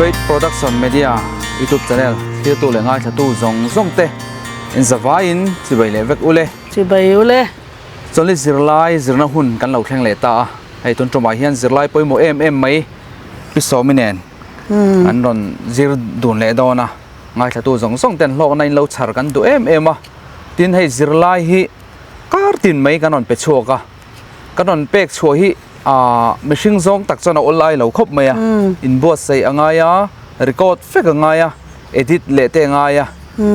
Faith Production Media YouTube channel thiltu leh ngaithlatu zawng zawng te in zavaiin chibai leh vek ule. Chibai ule. Chawlhni zirlai zirna hun kan lo thleng leh ta a, hei tun tumah hian zirlai pawimawh em em mai Pi Sawmi nen an rawn zir dun leh dawn a, ngaithlatu zawng zawng ten hlawkna in lo chhar kan duh em em a, tin hei zirlai hi kar tin mai kan rawn pe chhuak a, kan rawn pek chhuah hi aah mihring zawng tak chuan a awl lai lo khawp mai a, inbuatsaih a ngai a, record vek a ngai a, edit leh te a ngai a,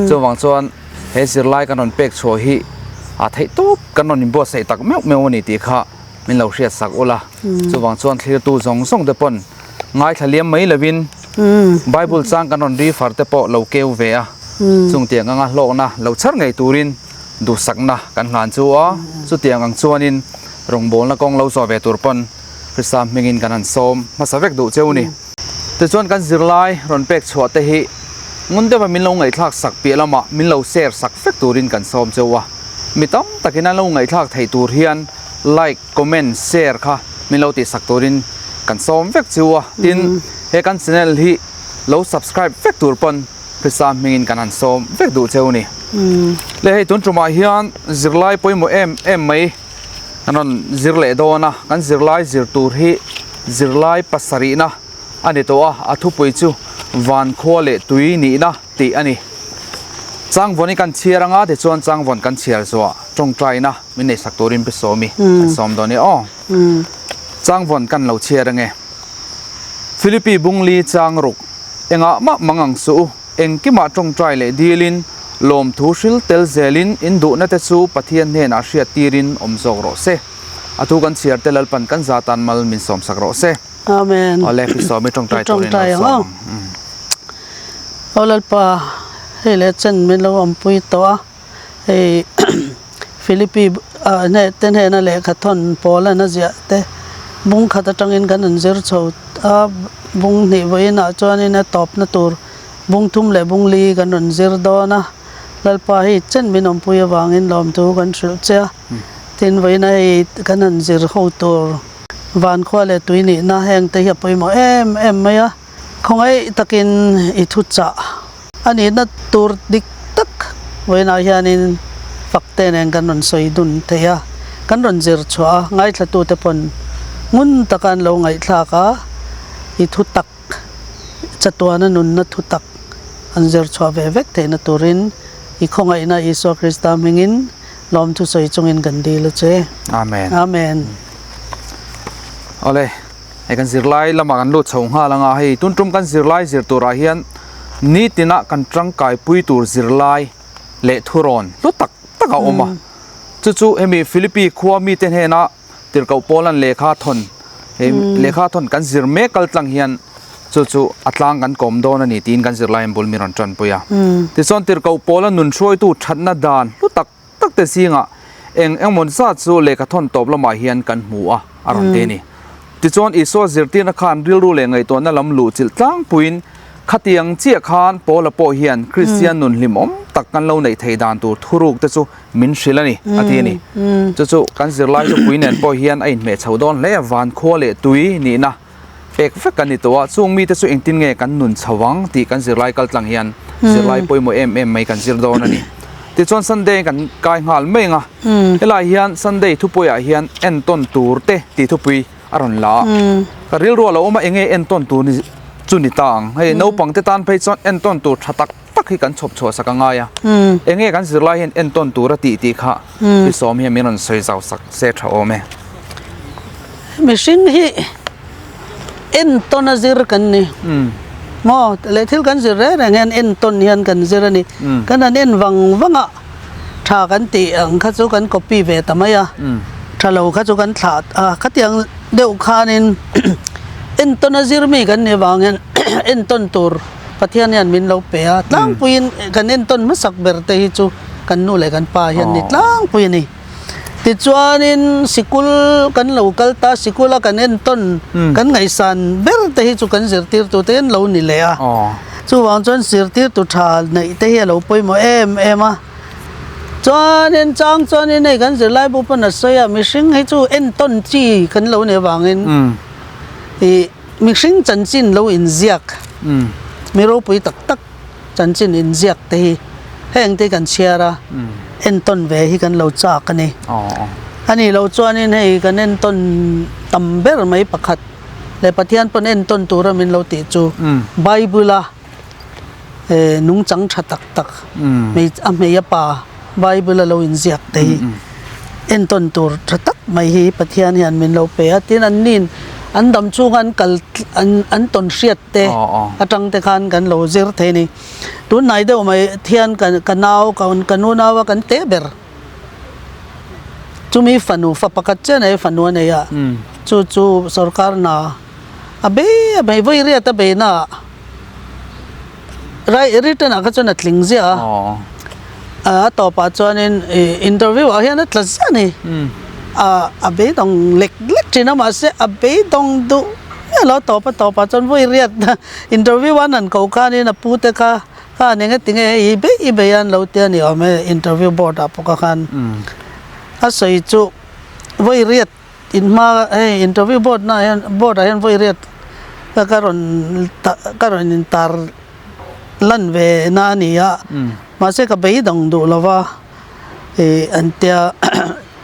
chuvang chuan he zirlai kan rawn pek chhuah hi a theih tawp kan rawn inbuatsaih tak meuh meuh a ni tih kha min lo hriat sak ula, chuvang chuan thlirtu zawng zawng te pawn ngaithla liam mai lovin Bible chang kan rawn refer te pawh lo keu ve a, chungtiang anga hlawkna lo chhar ngei turin duhsakna kan hlan chu a, chutiang ang chuanin rawngbawlna kawng lo zawh ve tur pawn Krista hmingin kan han sawm hmasa vek duh cheu ni. Tichuan kan zirlai rawn pek chhuah te hi ngun deuha min lo ngaihthlak sak piah lamah min lo share sak vek turin kan sawm cheu a, mi tam takin an lo ngaihthlak theih tur hian like, comment, share kha min lo tihsak turin kan sawm vek cheu a, tin he kan channel hi lo subscribe vek tur pawn Krista hmingin kan han sawm vek duh cheu ni. Le hei tun tumah hian zirlai pawimawh em em mai kan rawn zir leh dawn a, kan zirlai zir tur hi zirlai pasarihna a ni tawh a, a thupui chu van khua leh tui nihna tih a ni. Changvawn hi kan chhiar anga tichuan changvawn kan chhiar zuah tawngtaina min neihsak turin pe sawmi kan sawm dawn e aw. Changvawn kan lo chhiar ange. Philippi Bungli Changruk. Engah mah mang ang suh u, engkimah tawngtai leh dilin, lawmthu hril tel zelin in duhna te chu Pathian hnenah hriat tirin awm zawk rawh se. A thu kan chhiar te Lalpan kan za tan mal min sawmsak rawh se. Amen. Awle pi sawmi tawngtai turin lo sawm ang. Aw Lalpa, hei leh chen min lo awmpui tawh a, hei Philippi te hnena lehkha thawn pawl an a ziah te bung khat atangin kan han zir chho a, bung hnih vawiinah chuanin a tawpna tur bung thum leh bung li kan rawn zir dawn a, Lalpa hei chen min awmpui avangin lawmthu kan hrilh che a, tin vawiina hei kan han zir ho tur vankhua leh tui nihna heng te hi a pawimawh em em mai a. Khawngaih takin i thu chah a nihna tur dik tak vawiinah hianin fakte nen kan rawn sawi dun thei a, kan rawn zir chhuah a, ngaithlatute pawn ngun taka an lo ngaihthlak a, i thu tak chatuana nunna thu tak an zir chhuah ve vek theihna turin i khawngaihna Isua Krista hmingin lawmthu sawi chungin kan dil a che. Amen. Amen. Awle. Hei kan zirlai lamah kan lut chho nghal ang a, hei tun tum kan zirlai zir turah hian nitina kan tangkai pui tur zirlai leh thurawn hlu tak tak a awm a, chu chu hemi Philippi khua mite hnena tirhkoh Paulan lehkha thawn hei lehkha thawn kan zir mek kal tlang hian chu chu a tlang kan kawm dawn a ni tiin kan zirlai an bul mi rawn tanpui a. Tichuan tirhkoh Paula nun hruaitu thatna dan hlu tak tak te zingah eng engmaw zat chu lehkha thawn tawp lamah hian kan hmu a, a rawn ti a ni. Tichuan Isua zirtirna khan rilru leh ngaihtuahna lam luh chilh tlangpuiin khatiang chiah khan Paula pawh hian Kristian nun hlimawm tak kan lo neih thei dan tur thuruk te chu min hrilh a ni, a ti a ni. Chu chu kan zirlai thupui nen pawh hian a inhmeh chho dawn hle a, van khua leh tui nihna pek vek kan ni tawh a, chung mite chu engtin nge kan nun chho ang tih kan zirlai kal tlang hian zirlai pawimawh em em mai kan zir dawn a ni. Tichuan Sunday kan kai nghal mai ang a, helai hian Sunday thupuiah hian entawn tur te tih thupui a rawn la a, ka rilru a lo awm a enge entawn tur ni chu ni ta ang, hei naupang te tan phei chuan entawn tur tha tak tak hi kan chhawp chhuah sak a ngai a, enge kan zirlai hian entawn tur a tih tih kha Pi Sawm hian min rawn sawi zau sak se tha awm e. Mihring hi entawn a zir kan ni maw leh thil kan zir reng reng hian entawn hian kan zir a ni kan han en vang vang a tha kan tih ang kha chu kan copy ve ta mai a tha lo kha chu kan thlah a khatiang deuh khanin entawn a zir mi kan nih vang hian entawn tur Pathian hian min lo pe a tlangpuiin kan entawn hmasak ber te hi chu kan nu leh kan pa hian ni tlangpui a ni. Tichuanin sikul kan lo kal ta, sikula kan entawn, kan ngaihsan ber te hi chu kan zirtirtu te an lo ni leh a. Chuvang chuan zirtirtu tha neih te hi a lo pawimawh em em a. Chuanin chang chuanin hei kan zirlai bu pawn a sawi a, mihring hi chu entawn chi kan lo nih avangin ih mihring chanchin lo inziak. Mi ropui tak tak chanchin inziak te hi heng te kan chhiar a, entawn ve hi kan lo chak a ni. A nih loh chuanin hei kan entawn tam ber mai pakhat leh Pathian pawn entawn tura min lo tih chu Bible a nungchang tha tak tak a hmei a pa Bible a lo inziak te hi entawn tur tha tak mai hi Pathian hian min lo pe a. Tin anni'n an dam chhunga an kal an tawn hriat te atang te khan kan lo zir thei a ni. Tunhnai deuh mai thian ka nau ka nu nau a kan teh ber. Chumi fanu fa pakhat chiah nei fanu a nei a, chu chu sorkar hna a bei a bei vawi riat a bei na ah written ah kha chuan a tling ziah a, a tawpah chuanin ih interview ah hian a tla ziah a ni, a beidawng lek lek thin a mahse a beidawng duh miah lo a tawp a tawpah chuan vawi riat interview a an han ko khanin a pute kha. Khan eng ati nge i beih i beih a an lo ti a ni awm e interview board ah pawh khan a sawi chu vawi riat in hma hei interview board na ah hian board ah hian vawi riat ka ka rawn ka rawn in tar lan ve na a ni a mahse ka beidawng duh lo va ih an tia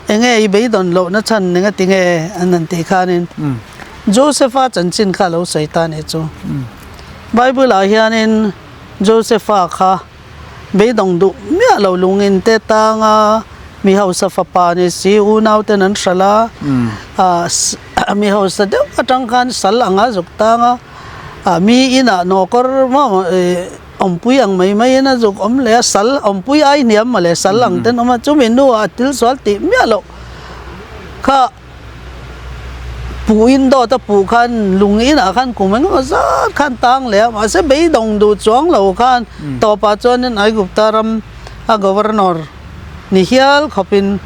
eng nge i beidawn loh na chhan eng ati nge an han tih khanin Joseph-a chanchin kha a lo sawi ta a nih chu. Bible ah hianin Josepha kha beidawng duh miah lo lungin te tanga mi hausa fapa ni si unau ten an hralh a, mi hausa deuh atang khan sal anga zuk tanga mi inah nawkawr maw awmpui ang mai maiin a zuk awm leh a, sal awmpui ai hniam mawle sal ang ten awm a, chumi hnuah a thil sual tih miah loh kha. Puh in dawt a puh khan lung inah khan kum engemaw zat khan tang leh a, mahse beidawng duh chuang lo khan tawpah chuanin Aigupta ram a governor ni hial khawpin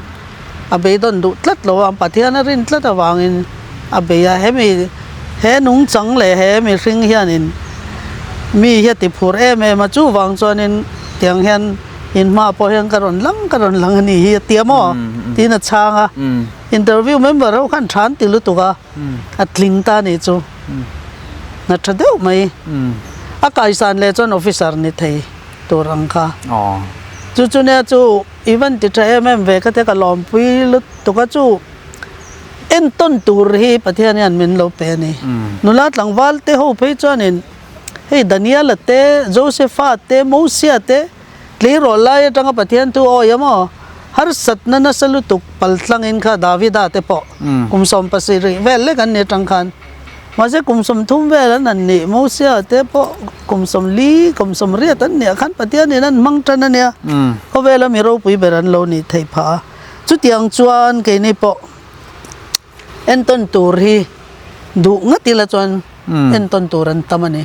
a beidawn duh tlat lo a, Pathian a rin tlat avangin a bei a, hemi he nungchang leh he mihring hianin mi hi a ti phur em em a, chuvang chuanin tiang hian in hmaah pawh hian ka rawn lang ka rawn lang a ni hi a ti a maw tiin a chhang a. Interview member ho khan tha an ti lutuk a, a tling ta nih chu hna tha deuh mai. A kaisan leh chuan officer ni thei tur ang kha. Chu chu nia chu i van ti tha em em ve ka tia ka lawmpui lutuk a chu entawn tur hi Pathian hian min lo pe a ni. Nula tlangval te ho phei chuanin hei Daniela te, Josepha te, Mosia te, Tleirawl lai atanga Pathian thu awi a maw? Harsatna nasa lutuk paltlangin kha Davida te pawh kum 70 vel lek an ni atang khan. Mahse kum 30 vel an han nih Mosia te pawh kum 40, kum 80 an nih ah khan Pathianin an hmang tan a nia. Khawvela mi ropui ber an lo nih theih phah a. Chutiang chuan keini pawh Entawn tur hi duh ngat ila chuan entawn tur an tam a ni.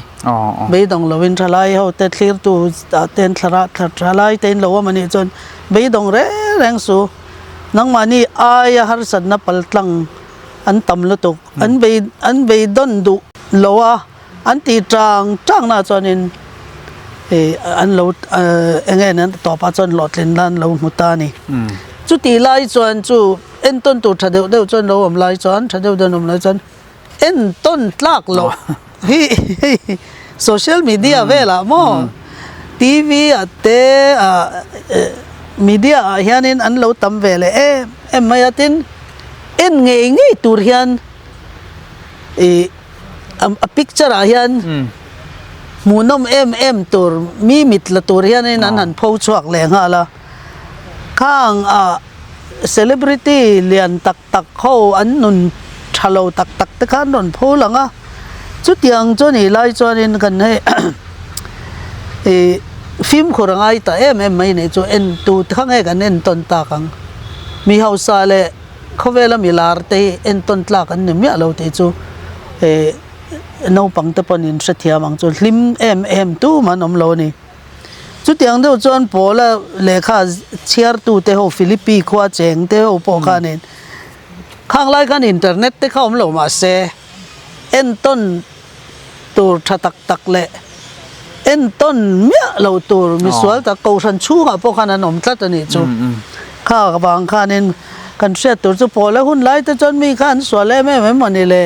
Beidawng lovin thalai ho te thlirtu ah ten thlara thalai te in lo awm a nih chuan beidawng reng reng su. Nangmahni aia harsatna paltlang an tam lutuk. An bei an beidawn duh lo a, an tih tang tang na chuanin ih an lo eng nge an tawpah chuan hlawhtlin nan lo hmu ta a ni. Chutih lai chuan chu. Entawn tur tha deuh deuh chuan lo awm lai chuan tha deuh deuh an awm lai chuan entawn tlak loh hi social media velah maw TV ah te ah media ah hianin an lo tam ve leh em em mai a tin en ngei ngei tur hian ih a picture ah hian hmuhnawm em em tur mi mit la tur hianin an han pho chhuak leh nghal a khang ah. Celebrity lian tak tak ho an nun tha lo tak tak te khan rawn pho lang a, chutiang chu anih lai chuanin kan hei ih fimkhur a ngai ta em em mai nih chu en tu te kha nge kan entawn tak ang, mi hausa leh khawvela mi lar te hi entawn tlak an ni miah lo tih chu ih naupang te pawhin hrethiam ang chu hlim em em tum an awm lo a ni. Chutiang deuh chuan Paula lehkha chhiartute ho Philippi khua cheng te ho pawh khanin khang lai khan internet te kha awm lo mahse entawn tur tha tak tak leh entawn miah lo tur misual tak kohhran chhungah pawh khan an awm tlat a nih chu. Kha vang khanin kan hriat tur chu Paula hun lai te chuan mi kha an sual em em em a ni le.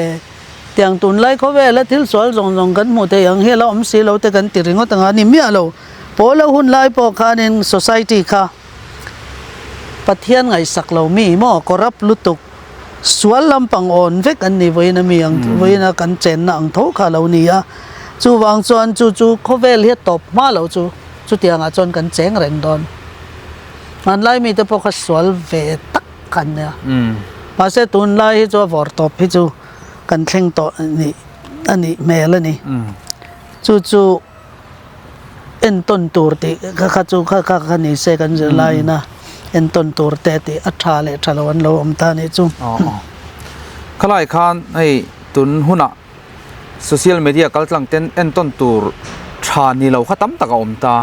Tiang tunlai khawvela thil sual zawng zawng kan hmuh theih ang hi a la awm si lo te kan ti ringawt ang a ni miah lo. Pawl a hun lai pawh khanin society kha Pathian ngaihsak lo mi maw corrupt lutuk sual lampang awn vek an ni vawiin a mi ang vawiin a kan chenna ang tho kha a lo ni a. Chuvang chuan chu chu khawvel hi a tawp hma lo chu chutiangah chuan kan cheng reng dawn. Hmanlai mite pawh kha sual ve tak kha an nia. Mahse tunlai hi chu a vawr tawp hi chu kan thleng tawh nih a nih hmel a ni. Chu chu entawn tur tih kha kha chu kha kha kha ni se kan zir laiin a entawn tur te tih a tha leh tha lo an lo awm ta a nih chu. Khalai khan hei tun hunah Social media kal tlang ten entawn tur tha ni lo kha tam tak a awm ta.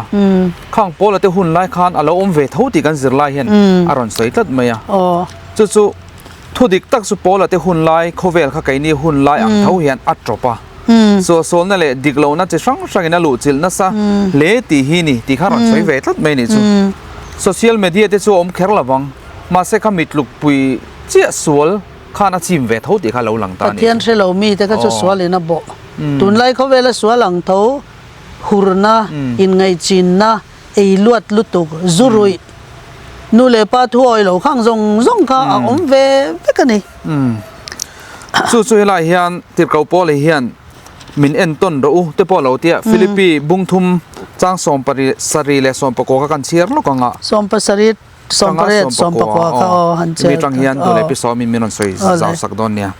Khang Paula te hun lai khan a lo awm ve tho tih kan zir lai hian a rawn sawi tlat mai a. Chu chu thu dik tak chu Paula te hun lai khawvel kha keini hun lai ang tho hian a tawp a. Suahsualna leh dik lohna chi hrang hrangin a luhchilh nasa hle tih hi ni tih kha a rawn sawi ve tlat mai a nih chu. Social media te chu a awm kher lo vang, mahse kha mitlukpui chiah sual khan a chim ve tho tih kha lo lang ta a ni. Pathian hre lo mi te kha chu sual in a bawh. Tunlai khawvela sual ang tho hurna, inngaihchinna, ei luat lutuk, zu ruih, nu leh pa thu awih lo khang zawng zawng kha a awm ve vek a ni. Chu chu helai hian Tirhkoh Paula hian min entawn rawh u te pawh a lo tia Philippi bungthum chang sawmpasarih leh sawmpakua kha kan chhiar lawk ang a. Sawmpasarih Sawmpariat, sawmpakua kha aw han chel. Mi tang hian duh leh pi sawmin min rawn sawi zau sak dawn nia.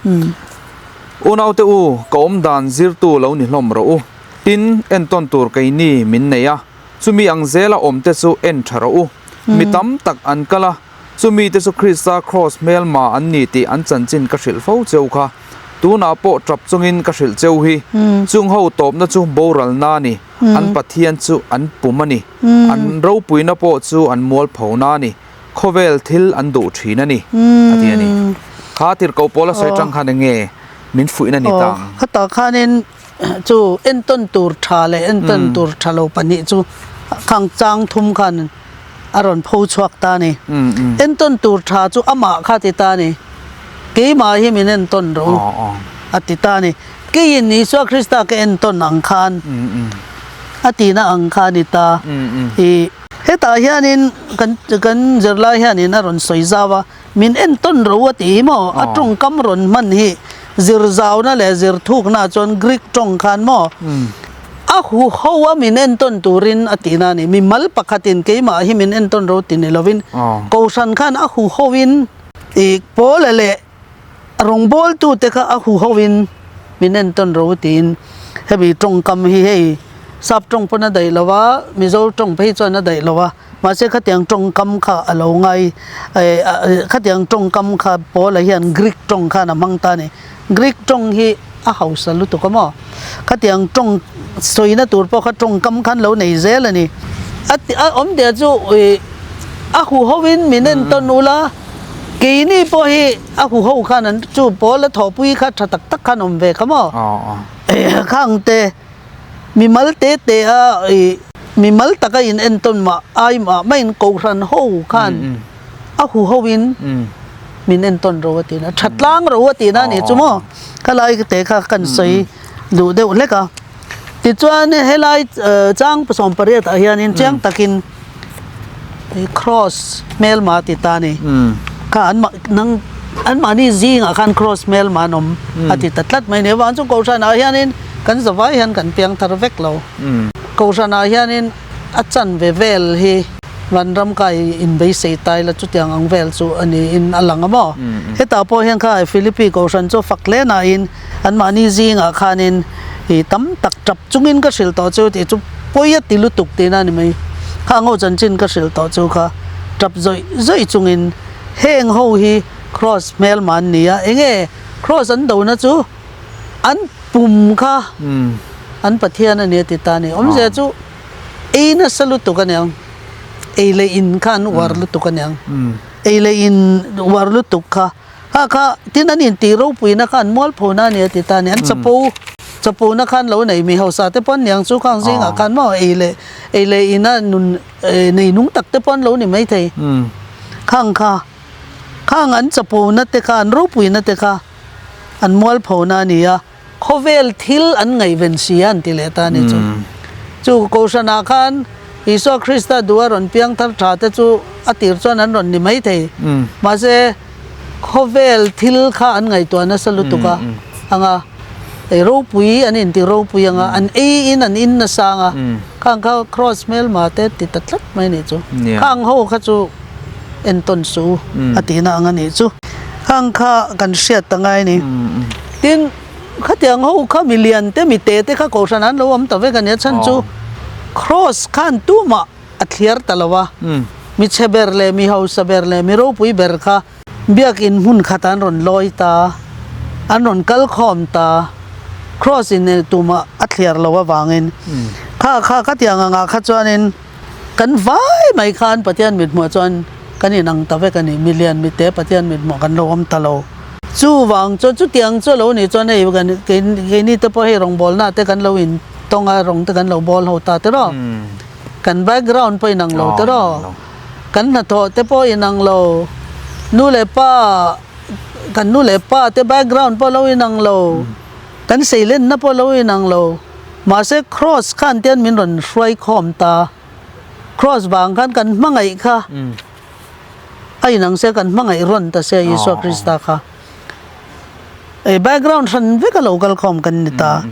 Unaute u, ka awm dan zirtu lo ni hlawm rawh u. Tin, entawn tur keini min nei a, chumi ang zela awmte chu en tha rawh u. Mi tam tak an kal a, chumi te chu Krista kraws hmelma an ni tih an chanchin ka hrilh fo cheu kha. Tunah pawh tap chungin ka hrilh cheu hi, chung ho tawpna chu boralna a ni. An Pathian chu an pum a ni. An ropuina pawh chu an mualphona a ni. Khawvel thil an duh thin a ni, a ti a ni. Kha tirhkoh pawl a sawi tang khan eng nge min fuihna ni ta ang? Khatah khanin chu entawn tur tha leh entawn tur tha lo pahnih chu khang chang thum khan a rawn pho chhuak ta a ni. Entawn tur tha chu amah kha ti ta a ni. Keimah hi min entawn rawh u, a ti ta a ni. Keiin Isua Krista ka entawn ang khan a tihna ang kha a ni ta. I hetah hianin kan kan zirlai hianin a rawn sawi zau a, min entawn ro a tih hi maw a tawngkam rawn hman hi zir zauna leh zir thuknaah chuan Greek tawng khan maw a huho a min entawn turin a tihna a ni. Mimal pakhatin keimah hi min entawn ro ti ni lovin Kohhran khan a huhoin i Paula leh A rawngbawltute kha a huhoin min entawn ro tiin hemi tawngkam hi hei sap tawng pawn a daih lo a, Mizo tawng phei chuan a daih lo a, mahse khatiang tawngkam kha a lo ngai khatiang tawngkam kha Paula hian Greek tawng khan a hmang ta a ni. Greek tawng hi a hausa lutuk a maw? Khatiang tawng sawina tur pawh kha tawngkam khan lo nei zel a ni. A awmzia chu a huhoin min entawn ula. Keini pawh hi a huho khan an chu pawl a thawhpui kha tha tak tak khan awm ve kha maw? Khang te mimal te te a ih mimal taka in entawn mah ai mah maiin kohhran ho khan a huho in min entawn ro a tihna tha tlang ro a tihna a nih chu maw? Khalai te kha kan sawi duh deuh hlek a. Tichuan helai chang 18 ah hianin chiang takin Cross hmelma ti ta ni. Kha an mah nang an mahni zingah khan cross hmelma an awm a ti ta tlat mai ni. Avang chu Kohhranah hianin kan zavai hian kan piang thar vek lo. Kohhranah hianin a chanve vel hi vanram kai inbeisei tai la chutiang ang vel chu a niin a lang a maw. Hetah pawh hian kha Philippi Kohhran chu fak hle nain an mahni zingah khanin i tam tak tap chungin ka hrilh tawh chu tih chu pawi a ti lutuk tihna a ni mai. Kha ngo chanchin ka hrilh tawh chu kha tap zawih zawih chungin heng ho hi Kraws hmelma an ni a, enge Kraws an dona chu an pum kha an Pathian a ni a ti ta a ni. Awmzia chu ei nasa lutuk a niang, ei leh in kha an uar lutuk a niang, ei leh in uar lutuk kha. Kha kha tin an intih ropuina kha an mualphona a ni a ti ta a ni. An chapo chapona khan lo nei mi hausa te pawn niang chu khang zingah khan maw ei leh ei leh ina nun nei nung tak te pawn lo ni maithei. Khang kha khang an chapona te kha an ropuina te kha an mualphona a ni a. Khawvel thil an ngaihven si a an ti leh ta a ni chu. Chu Kohhranah khan Isua Krista duh a rawn piang thar tha te chu a tir chuan an rawn ni mai thei. Mahse, khawvel thil kha an ngaihtuah nasa lutuk a anga ei ropui an inti ropui anga an ei in an in nasa anga khang kha cross hmelma te ti ta tlat mai a nih chu. Khang ho kha chu entawn suh u a tihna ang a nih chu. Khang kha kan hriat ta ngai a ni. Tin, khatiang ho kha mi lian te mi te te kha kohhran an lo awm ta vek a nia chhan chu cross khan tumah a thliar ta lo a, mi chhe ber leh mi hausa ber leh mi ropui ber kha biakin hmun khat an rawn lawi ta, an rawn kal khawm ta, cross in tumah a thliar lo avangin kha kha khatiang angah kha chuanin kan vai mai khan Pathian mithmuh chuan kan inang ta vek a ni, mi lian mi te Pathian mithmuh kan lo awm ta lo. Chuvang chuan chutiang chu a lo nih chuan hei kan keini te pawh hei rawngbawlna te kan lo in tawng a, rawng te kan lo bawl ho ta tiraw. Kan background pawh inang lo tiraw. Kan hnathawh te pawh inang lo. Nu leh pa kan nu leh pa te background pawh lo inang lo. Kan seilenna pawh lo inang lo. Mahse cross khan tian min rawn hruai khawm ta. Cross vang khan kan hmangaih kha. A inang se kan hmangaih rawn ta sia Isua Krista kha. Ei background hran vek a lo kal khawm kan ni ta.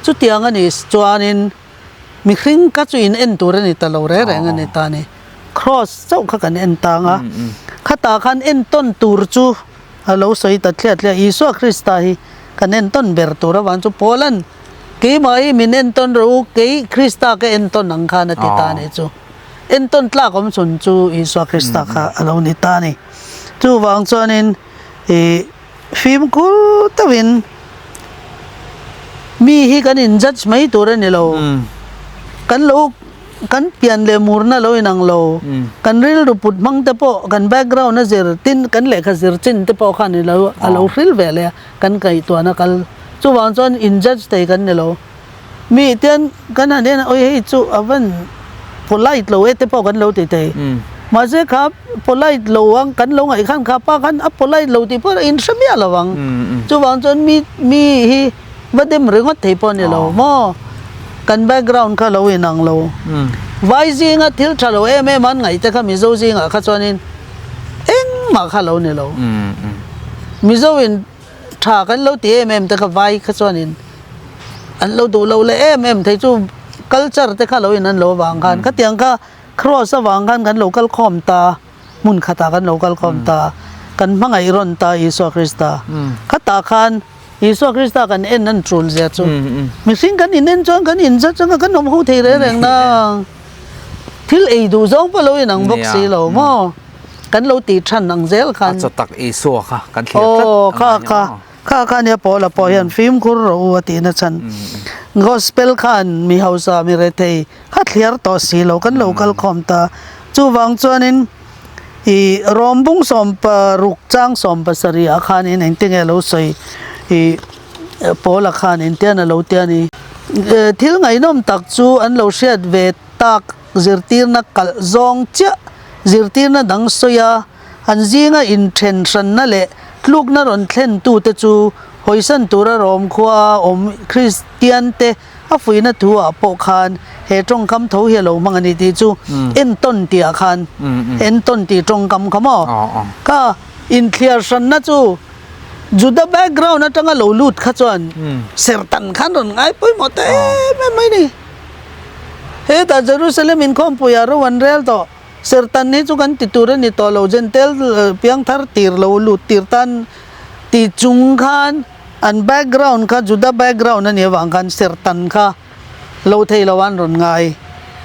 Chutiang a nih chuanin mihring ka chu in en tur a ni ta lo reng reng a ni ta ni. Cross chauh kha kan en tang a. Khatah khan entawn tur chu a lo sawi ta thliah thliah Isua Krista hi kan entawn ber tur avang chu Paula'n keimah hi min entawn rawh u kei Krista ka entawn ang khan a ti ta a nih chu. Entawn tlak awm chhun chu Isua Krista kha a lo ni ta a ni. Chuvang chuanin ih fimkhur deuhin mi hi kan in judge mai tur a ni lo. Kan lo kan pian leh murna lo inang lo. Kan rilru put hmang te pawh kan background a zir tin kan lehkha zir chin te pawh khan i lo a lo hril ve leh a kan ngaihtuahna kal. Chuvang chuan in judge thei kan ni lo. Mi tian kan han en a awi hei chu a van polite lo e te pawh kan lo ti thei. Mahse kha polite lo ang kan lo ngaih khan kha pa khan a polite lo tih pawh a inhre miah lo ang. Chuvang chuan mi mi hi va dem ringawt thei pawh a ni lo maw? Kan background kha lo inang lo. Vai zinga thil tha lo em em an ngaih te kha Mizo zingah kha chuanin engmah kha lo ni lo. Mizo in Tha kan lo ti em em te kha vai kha chuanin an lo duh lo leh em em thei chu culture te kha lo in an lo avang khan khatiang kha cross avang khan kan lo kal khawm ta hmun khatah kan lo kal khawm ta kan hmangaih rawn ta Isua Krista khatah khan Isua Krista kan en an tul zia chu mihring kan in en chuan kan in zat chuan kan awm ho thei reng reng na thil ei duh zawng pawh lo inang bawk si lo maw. Kan lo tih than ang zel khan. A chaw tak Isua kha kan thlir tlat ang kha kha kha kha nia Paula pawh hian fimkhur rawh u a tihna chhan. Gospel khan mi hausa mi rethei kha thliar tawh si lo kan lo kal khawm ta. Chuvang chuanin ih Rom bung 16 chang 70 ah khanin engtinge lo sawi ih Paula khan engtian a lo tia ni. Thil ngaihnawm tak chu an lo hriat ve tak Zirtirna kalh zawng chiah zirtirna dang sawi a, an zinga inthen hranna leh tlukna rawn thlentute chu hawisan tura Rom khuaa awm Kristiante a fuihna thu-ah pawh khan he tawngkam tho hi a lo hmang a ni tih chu entawn tihah khan entawn tih tawngkam kha maw? Kha inthliar hranna chu Juda background atanga lo lut kha chuan serhtan khan rawn ngai pawimawh ta em em mai a ni. Hetah Jerusalem inkhawmpuiah ro an rel tawh. Serhtan hi chu kan ti tur a ni tawh lo, Jentail piangthar tir lo lut tir tan ti chung khan an background kha Juda background a nih avang khan serhtan kha lo thei lo an rawn ngai.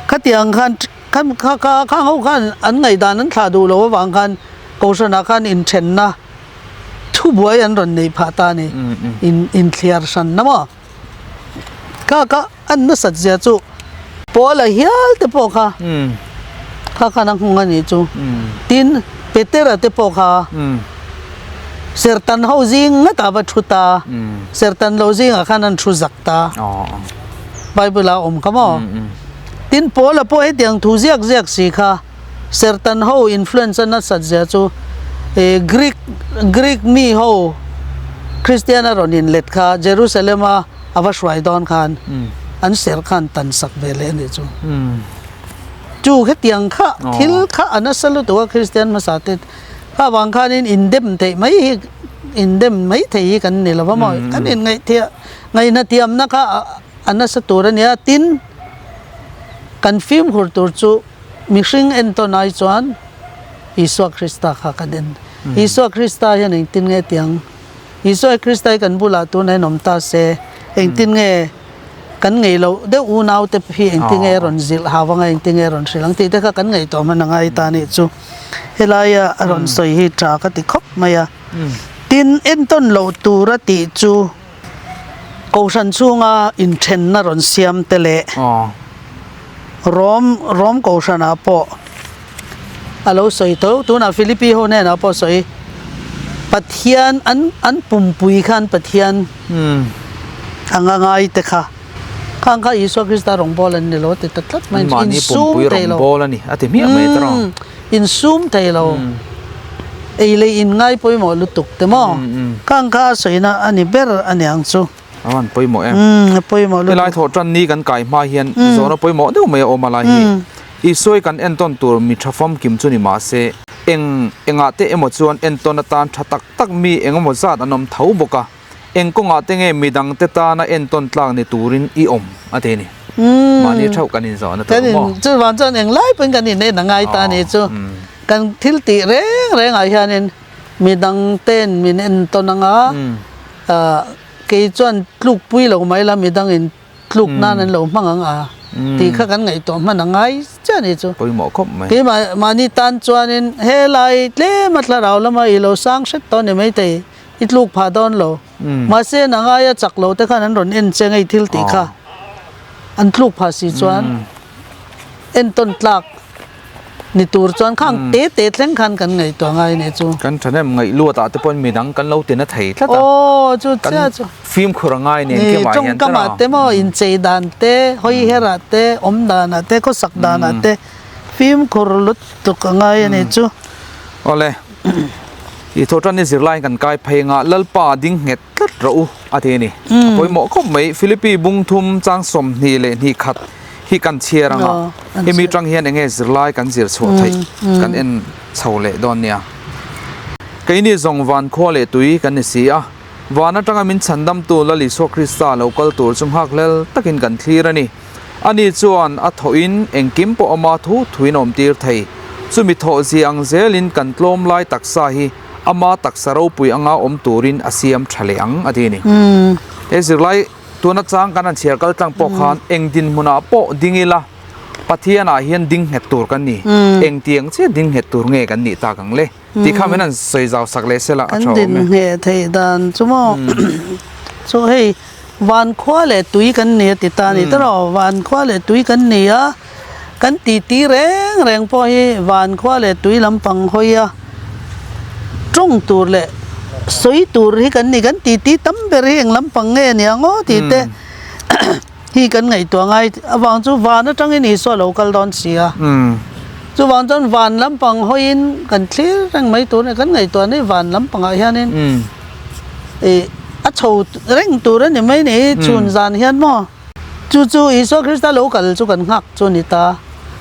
Khatiang khan kha kha khang ho khan an ngaihdan an thlah duh lo avang khan Kohhranah khan inthenna thubuai an rawn neih phah ta a ni. In inthliar hranna maw? Kha kha an nasat zia chu Paula hial te pawh kha kha khan a nghawng a nih chu. Tin, Petera te pawh kha Sertan ho zing ngatah va thu ta, Sertan lo zingah khan an thu zak ta. Bible ah a awm kha maw? Tin, Paula pawh hetiang thu ziak ziak si kha Sertan ho influence a nasat zia chu Greek Greek mi ho. Kristian a rawn inlet kha Jerusalem a a va hruai dawn khan an serh khan tan sak ve leh a nih chu. Chu hetiang kha thil kha a nasa lutuk a Kristian hmasa te kha vang khanin indem theih mai hi indem mai thei hi kan ni lo va maw kan inngaihthia ngaihna thiamna kha a nasa tur a nia tin kan fimkhur tur chu mihring entawn ai chuan Isua Krista kha kan en Isua Krista hian engtin nge tiang Isua Krista hi kan bulah tunah hian awm ta se engtin nge kan ngei loh deuh unau te hi engtin nge rawn zilh hau anga engtin nge rawn hrilh ang tih te kha kan ngaihtuah hman a ngai ta anih chu. Helaia a rawn sawi hi tha ka ti khawp mai a. Tin, entawn loh tura tih chu Kohhran chhunga inthenna rawn siam te leh Rom Rom Kohhranah pawh a lo sawi tho. Tunah Philippi ho hnenah pawh sawi Pathian an an pumpui khan Pathian anga ngai te kha khang kha Isua Krista rawngbâwl an ni lo a ti ta tlat mai. Mahni Insum pumpui thei lo. rawngbâwl a ni a ti hmiah mai ta rawh. Insum thei lo. Ei leh in ngai pawimawh lutuk te maw? Khang kha a sawina a ni ber a niang chu. A van pawimawh em? Umm a pawimawh lutuk. Helai thawh tan ni kan kai hma hian zawhna pawimawh deuh mai a awm a lai hi. Isua kan entawn tur mi tha famkim chu ni mah se, eng engah te emaw chuan entawn atan tha tak tak mi eng emaw zat an awm tho bawk a, eng kawngah te nge midang te tana entawn tlak ni turin i awm a ti a ni. Mahni theuh kan inzawhna tur maw? Chuvang chuan eng lai pawhin kan in en a ngai ta a ni chu. Kan thil tih reng rengah hianin midang ten min entawn anga Kei chuan tluk pui lo mai la midangin tluk nan an lo hmang ang a tih kha kan ngaihtuah hman a ngai chiah a nih chu. Pawimawh khawp mai. Keimah mahni tan chuanin helai tlem a thlarau lama i lo sang hret tawh a ni maithei, i tluk phah dawn lo. Mahse nangaia chak lo te khan an rawn en che ngei thil tih kha an tluk phah si chuan entawn tlak. Ni tur chuan khang te te thleng khan kan ngaihtuah ngai nih chu. Kan thahnem ngaih luat ah te pawhin midang kan lo tina thei tlat a. Aw chu chiah chu. Kan fimkhur a ngai nen ke mah hian Tawngkam ah te maw inchei dan te, hawi her ah te, awm dan ah te, khawsak dan ah te fimkhur lutuk a ngai a nih chu. Awle, i thawhtan ni zirlaiin kan kai phei anga Lalpa ding nghet tlat rawh u a ti a ni. A pawimawh khawp mai Philippi bung thum chang 22 khat hi kan chhiar anga hemi tang hian enge zirlai kan zir chhuah theih kan en chho leh dawn nia. Keini zawng van khua leh tui kan ni si a, van atanga min chhandamtu Lal Isua Krista lo kal tur chu nghak hlel takin kan thlir a ni. Ani chuan a thawhin engkim pawh ama thu thuin awm tir thei. Chumi thawh zia ang zelin kan tlawm lai taksa hi ama taksa ropui anga awm turin a siam tha leh ang a ti a ni. He zirlai tuna chang kan han chhiar kal tlang pawh khan eng dinhmunah pawh ding ila Pathianah hian ding nghet tur kan ni. Engtiang chiah ding nghet tur nge kan nih tak ang le? Tih kha min han sawi zau sak leh sela a Kan tha awm e. din ngheh theih dan chu maw chu hei van khua leh tui kan ni a ti ta a ni tawh van khua leh tui kan ni a kan titi reng reng pawh hi van khua leh tui lampang hawi a tawng tur leh sawi tur hi kan ni kan titi tam ber hi eng lampang nge a nia ngaw tih te hi kan ngaihtuah ngai avang chu van atangin Isua lo kal dawn si a. Chuvang chuan van lampang hawiin kan thlir reng mai tur a ni. Kan ngaihtuah ni van lampangah hianin ih a chho reng tur a ni mai ni chhun zan hian maw. Chu chu Isua Krista lo kal chu kan nghak chu a ni ta.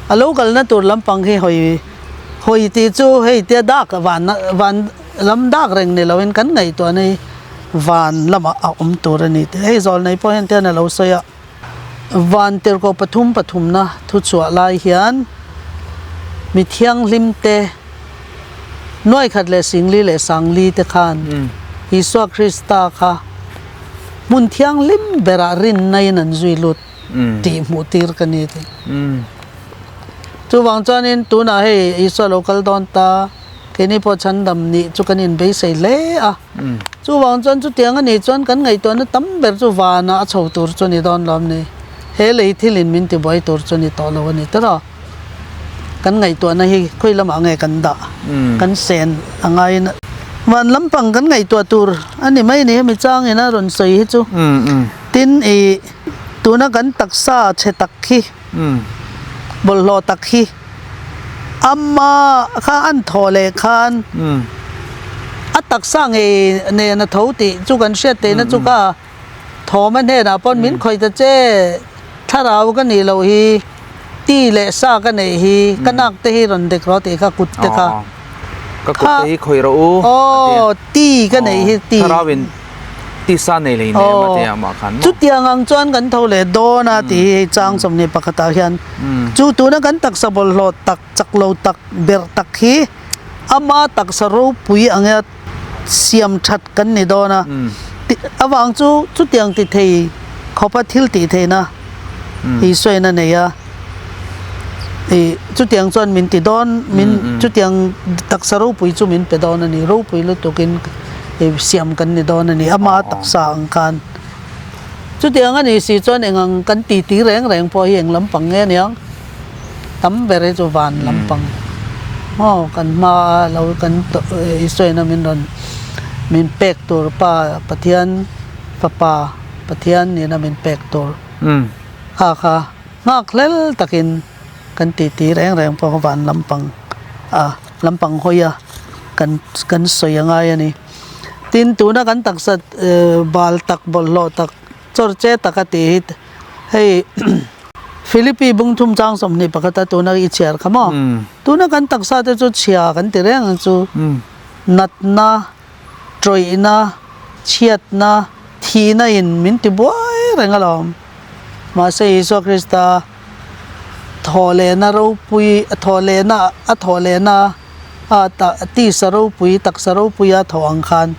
A lo kalna tur lampang hi hawi hawi tih chu hei tia dak van van lam dak reng ni loin kan ngaihtuah na hi van lamah a awm tur a ni tih hei zawl nei pawh hian tian a lo sawi a. Van tirhkoh pathum pathumna thuchhuah lai hian mi thianghlim te nuai khat leh singli leh sangli te khan Isua Krista kha hmun thianghlim berah rinna in an zui lut tih hmuh tir ka ni tih. Chuvang chuanin tunah hei Isua lo kal dawn ta. Keini pawh chhandam nih chu kan inbeisei hle a. Chuvang chuan chutiang a nih chuan kan ngaihtuahna tam ber chu vanah a chho tur chu a ni dawn lawm ni. He lei thilin min tibuai tur chu a ni tawh lo a ni tawrh a. Kan ngaihtuahna hi khawi lamah nge kan dah? Kan sen a ngaiin van lampang kan ngaihtuah tur a ni mai ni hemi changin a rawn sawi hi chu. Tin i tuna kan taksa chhe tak hi bawlhhlawh tak hi Amma kha an thawh leh khan a A taksa ngei nen a tho tih chu kan hriat theihna chu ka thawm a hnenah pawn min khawih ta che, thlarau ka nih loh hi, ti leh sa ka neih hi, ka nak te hi rawn dek rawh tih kha kut te kha. Ka kut te hi khawih rawh u. Aw, ti ka neih hi ti. Thlarau in ti sa nei lei nem a tia mah khan maw. Chutiang ang chuan kan tho leh dawn a tih hi hei chang 21 ah hian chu tuna kan taksa bawlhhlawh tak chak lo tak berh tak hi Ama taksa ropui anga siam that kan ni dawn a, avang chu chutiang ti thei khawpa thil tih theihna Isuain a nei a, ih chutiang chuan min ti dawn, min chutiang taksa ropui chu min pe dawn a ni, ropui lutukin siam kan ni dawn a ni, ama taksa ang khan. Chutiang a nih si chuan engang kan ti ti reng reng pawh hi eng lampang nge aniang? Tam ber hi chu van lampang maw kan hma a lo kan Isuaina min rawn min pek tur pa Pathian fapa Pathian nihna min pek tur kha kha nghak hlel takin kan ti ti reng reng pawh kha van lampang a lampang hawi a kan kan sawi a ngai a ni. Tin tuna kan taksa bal tak bawlhhlawh tak chawr che tak a tih hi hei Philippi bung thum chang 21 a tuna i chhiar kha maw? Tuna kan taksa te chu chhia kan ti reng ang chu. Natna, tawihna, chhiatna, thihna in min ti buai reng alawm. Mahse Isua Krista thawhlehna ropui, thawhlehna a thawhlehna a tisa ropui, taksa ropuia thawh ang khan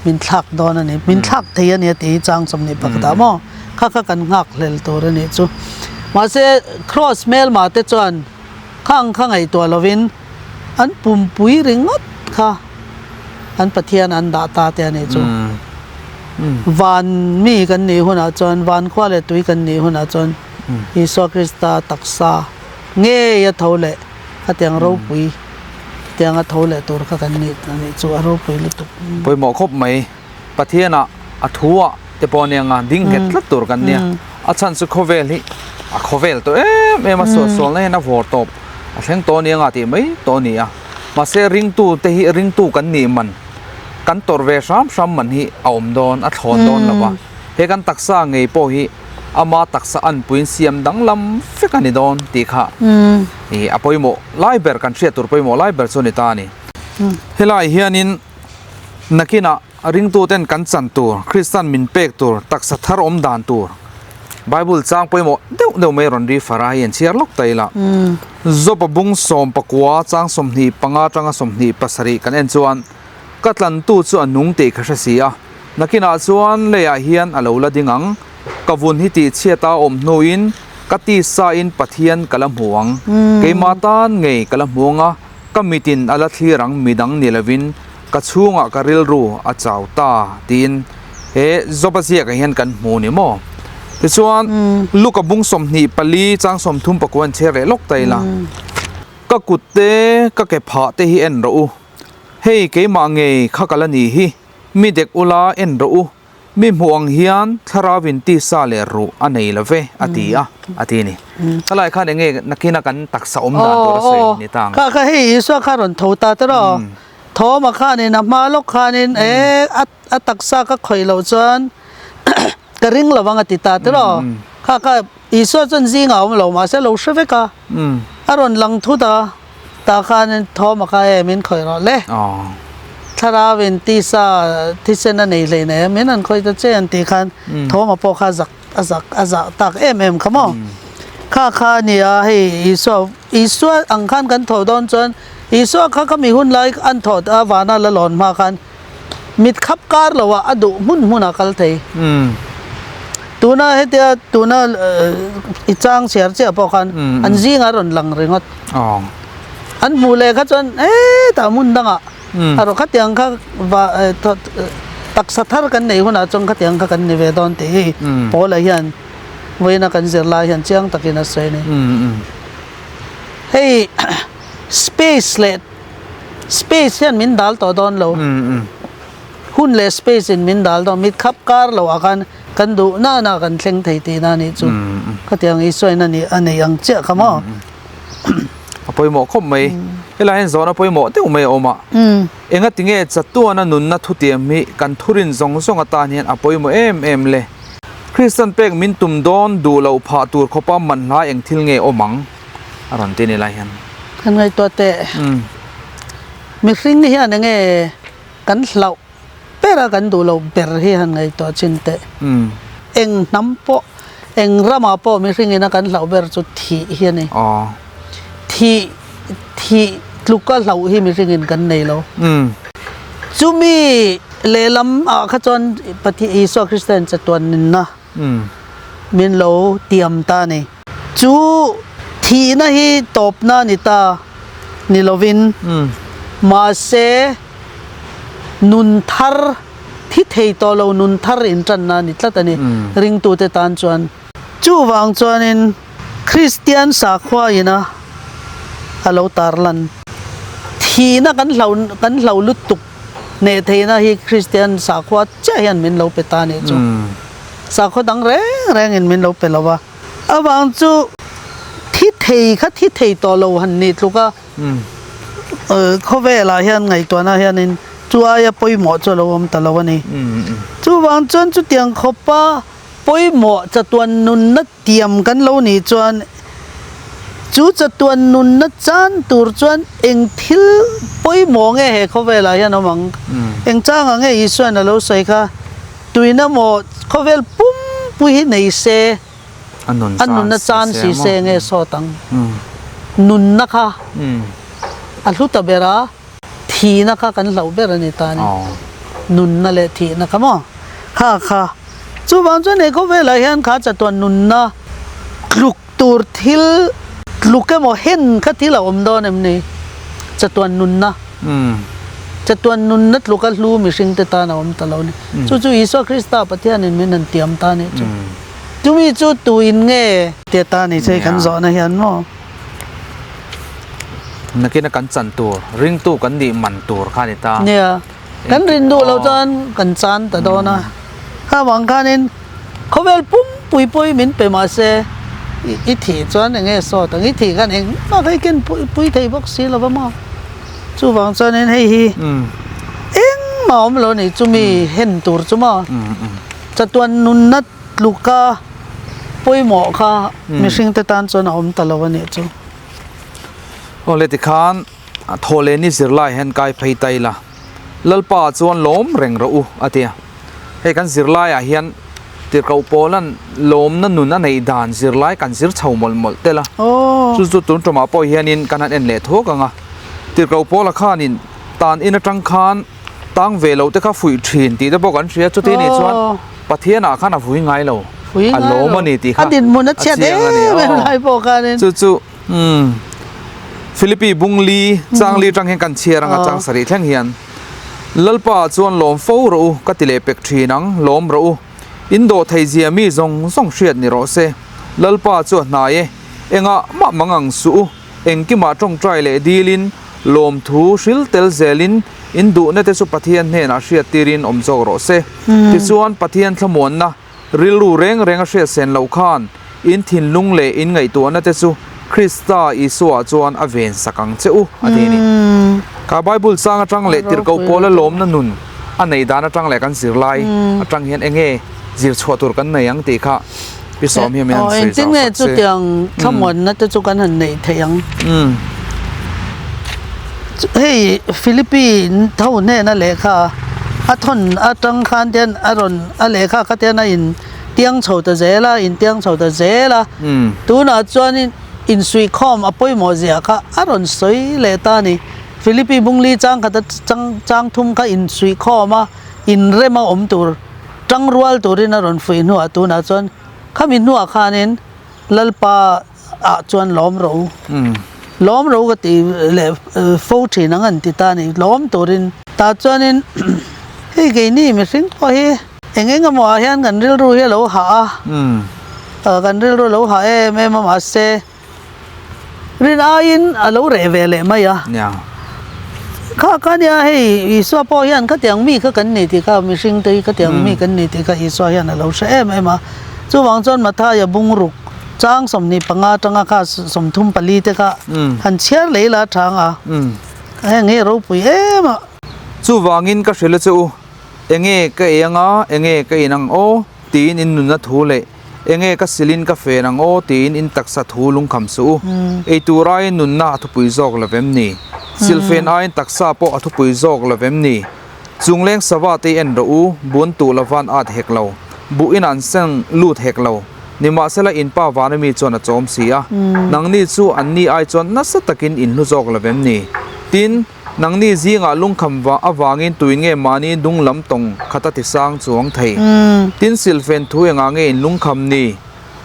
min thlak dawn a ni, min thlak thei a ni a tih hi chang 21 ah maw? Kha kha kan nghak hlel tur a nih chu. Mahse Kraws hmelma te chuan khang kha ngaihtuah lovin an pumpui ringawt kha an Pathian an dah ta te a nih chu. Van mi kan nih hunah chuan, van khua leh tui kan nih hunah chuan Isua Krista taksa ngei a tho leh Khatiang ropui, khatianga tho leh tur kha kan nih a nih chu a ropui lutuk. Pawimawh khawp mai. Pathianah a thuah te pawh ania nga ding nghet tlat tur kan nia. A chhan chu khawvel hi a khawvel tawh em em a, suahsualna hian a vawr tawp a thleng tawh ania nga tih mai tawh a ni a. Mahse ringtu te hi ringtu kan nih man, kan tawrh ve hram hram man hi a awm dawn, a thlawn dawn lo va. He kan taksa ngei pawh hi ama taksa anpuiin siam danglam vek a ni dawn tih kha ih a pawimawh lai ber kan hriat tur pawimawh lai ber chu a ni ta a ni. Helai hianin nakinah ringtuten kan chan tur, Kristan min pek tur, taksa thar awm dan tur Bible chang pawimawh deuh deuh mai rawn ri far a, hei an chhiar lawk ta ila. Job-a bung 14 chang 25 atanga 27 kan en chuan ka tlantu chu a nung tih ka hre si a, Nakinah chuan leiah hian a lo la ding ang. Ka vun hi tihchhiat a awm hnuin ka tisain Pathian ka la hmu ang. Keimah tan ngei ka la hmu ang a, ka mitin a la thlir ang midang ni lovin ka chhungah ka rilru a chau ta tiin he Job-a ziakah hian kan hmu ni maw? Tichuan, Luka bung 24 chang 34 an chhiar leh lawk ta ila, Ka kut te, ka ke phah te hi en rawh u. Hei keimah ngei kha ka la ni hi. Mi dek ula en rawh u, mi hmuh ang hian thlarau in tisa leh ruh a nei lo ve, a ti a, a ti a ni. Helai khan enge nakina kan taksa awm dan tur a sawi ni ta ang. Kha kha hei Isua kha rawn tho ta tawh, Thawma khanin a hma lawk khanin e a taksa ka khawih loh chuan ka ring lo ang a ti ta tawh. Kha kha Isua chuan zingah a awm lo mahse a lo hre vek a, a rawn lang thut a. Tah khanin Thawma kha e min khawih rawh le. Thlarau in tisa thisen a nei hlei nei a, min han khawih ta che an tih khan Thawma pawh kha zak a zak a zah tak em em kha maw. Kha kha a ni a, hei Isua Isua ang khan kan tho dawn chuan Isua kha kha mi hun lai an thawh a vana la lawn hma khan Mit khap kar lo ah a duh hmun hmun a kal thei. Tuna hetia tuna i chang chhiar chiah pawh khan an zingah a rawn lang ringawt. An hmuh leh kha chuan hetah hmun dangah a rawn khatiang kha va taksa thar kan neih hunah chuan khatiang kha kan ni ve dawn tih hi Paula hian vawiina kan zir lai hian chiang takin a sawi a ni. Hei space leh Space hian min dal tawh dawn lo. Hun leh space in min dal dawn. Mit khap kar lo ah khan kan duh na na kan thleng thei tihna a nih chu. Khatiang Isuain a nih a nei ang chiah kha maw. A pawimawh khawp mai. Helai hian zawhna pawimawh deuh mai a awm a. Engati nge chatuana nunna thutiam hi kan thurin zawng zawng atan hian a pawimawh em em le? Kristian pek min tum dawn duh loh phah tur khawpa manhla eng thil nge awm ang? A rawn ti ni lai hian. Kan ngaihtuah teh. Mihring hian enge kan hlauh ber a kan duh loh ber hi han ngaihtuah chin teh. Eng hnam pawh, eng ramah pawh mihring ina kan hlauh ber chu thih hi a ni. Thih, thih tluka hlauh hi mihring in kan nei lo. Chumi lehlam ah kha chuan Pathian Isua Krista in chatuan nunna min lo tiam ta a ni. Chu thihna hi tawpna a ni ta ni lovin mahse nun thar thi thei tawh lo nun thar intanna a ni tlat a ni ringtute tan chuan. Chuvang chuanin Kristian sakhua ina a lo tarlan thihna kan hlo kan hlo lutuk hneh theihna hi Kristian sakhua chiah hian min lo pe ta a nih chu. Sakhua dang reng rengin min lo pe lo va. Avang chu thi thei kha thi thei tawh lo han nih tluk a, khawvelah hian ngaihtuahna hianin chu aia pawimawh chu a lo awm ta lo a ni. Chuvang chuan chutiang khawpa pawimawh chatuan nunna tiam kan lo nih chuan chu chatuan nunna chan tur chuan eng thil pawimawh nge he khawvelah hian awm ang? Eng changah nge Isuain a lo sawi kha? Tuina maw khawvel pumpui hi nei se a nunna chan si se nge sawt ang? Nunna kha a hlu ta ber a, thihna kha kan hlauh ber a ni ta a ni. Nunna leh thihna kha maw kha kha. Chuvang chuan he khawvelah hian kha chatuan nunna tluk tur thil tluk emaw hen kha thil a awm dawn em ni? Chatuan nunna. Chatuan nunna tluka hlu mihringte tan a awm ta lo a ni. Chu chu Isua Krista Pathianin min han tiam ta a nih chu. Chumi chu tuin nge tia ta a nih chu hei kan zawhna hian maw? Nakina kan chan tur, ringtu kan nih man tur kha a ni ta. Nia, kan rin duh lo chuan kan chan ta dawn a. Kha vang khanin khawvel pumpui pawhin min pe mah se i thih chuan eng nge sawt ang, i thih khan engmah kha i ken pui thei bawk si lo va maw? Chuvang chuanin hei hi engmah awm lo a ni, chumi hen tur chu maw? Chatuan nunna tluka pawimawh kha mihringte tan chuan a awm ta lo a nih chu. Aw le tikhan thawhlehni zirlai hian kai phei ta ila, Lalpa chuan lawm reng rawh u a ti a. Hei kan zirlaiah hian tirhkoh pawlan lawmna nun a neih dan zirlai kan zir chho mawlh mawlh tel a. Chu chu tun tumah pawh hianin kan han en leh thuak ang a. Tirhkoh pawla khanin tan in atang khan tang ve loh te kha fuih thin tih te pawh kan hria. Chuti nih chuan Pathianah khan a vui ngai lo, a lawm a ni tih kha a chiang a ni. Chu chu Philippi bungli changli atang hian kan chhiar ang a chang sarih thleng hian. Lalpa chuan lawm fo rawh u, ka ti leh pek thin ang, lawm rawh u. In dawh thei zia mi zawng zawng hriat ni rawh se. Lalpa chu a hnai e, engah mah mang ang suh u, engkimah tawngtai leh dilin, lawmthu hril tel zelin, in duhna te chu Pathian hnenah hriat tirin awm zawk rawh se. Tichuan Pathian thlamuanna rilru reng reng a hriat sen loh khan, in thinlung leh in ngaihtuahna te chu Krista Isua chuan a ven sak ang che u, a ti a ni. Kha Bible chang atang leh tirhkoh pawla lawmna nun a nei dan atang leh kan zirlai atang hian enge zir chhuah tur kan nei ang tih kha Pi Sawm hian min han sawi zau sak se. Engtin nge chutiang thlamuanna te chu kan han neih theih ang? Hei Philippi tho hnena lehkha a thawn atang khan te hian a rawn a lehkha kha te hian a in tiang chho ta zel a, in tiang chho ta zel a. Tunah chuanin insuihkhawm a pawimawh zia kha a rawn sawi leh ta a ni. Philippi bungli chang khat a chang chang thum kha insuihkhawm a, inrem a awm tur, tangrual turin a rawn fuih hnuah tunah chuan khami hnuah khanin Lalpa ah chuan lawm rawh u. Lawm rawh u ka ti leh fo thin ang an ti ta a ni. Lawm turin tah chuanin hei keini mihring pawh hi eng eng emaw ah hian kan rilru hi a lo hah a, kan rilru a lo hah em em a mahse rin aiin a lo reh ve leh mai a. Kha kha nia hei Isua pawh hian khatiang mi kha kan ni tih kha mihring te hi khatiang mi kan ni tih kha Isua hian a lo hre em em a. Chuvang chuan Mathaia bungruk. Chang 25 atanga kha 34 te kha han chhiar leh ila a tha ang a, heng hi a ropui em a. Chuvangin ka hrilh a che u, enge ka ei anga, enge ka in ang aw? tiin in nunna thu leh enge ka silin ka fen ang aw? tiin in taksa thu lungkham suh u. Ei tur aiin nunna a thupui zawk lo vem ni? Silfen aiin taksa pawh a thupui zawk lo vem ni? Chungleng sava te i en rawh u, bun tuh lovan at hek lo, buh in an seng lut hek lo. Nimahsela in pa vana mi chuan a chawm si a, nangni chu anni ai chuan nasa takin in hlu zawk lo vem ni? Tin, nangni zingah lungkham avangin tuin nge mahni dung lam tawng khata tisang chuang thei? Tin, silfen thu engah nge in lungkham ni?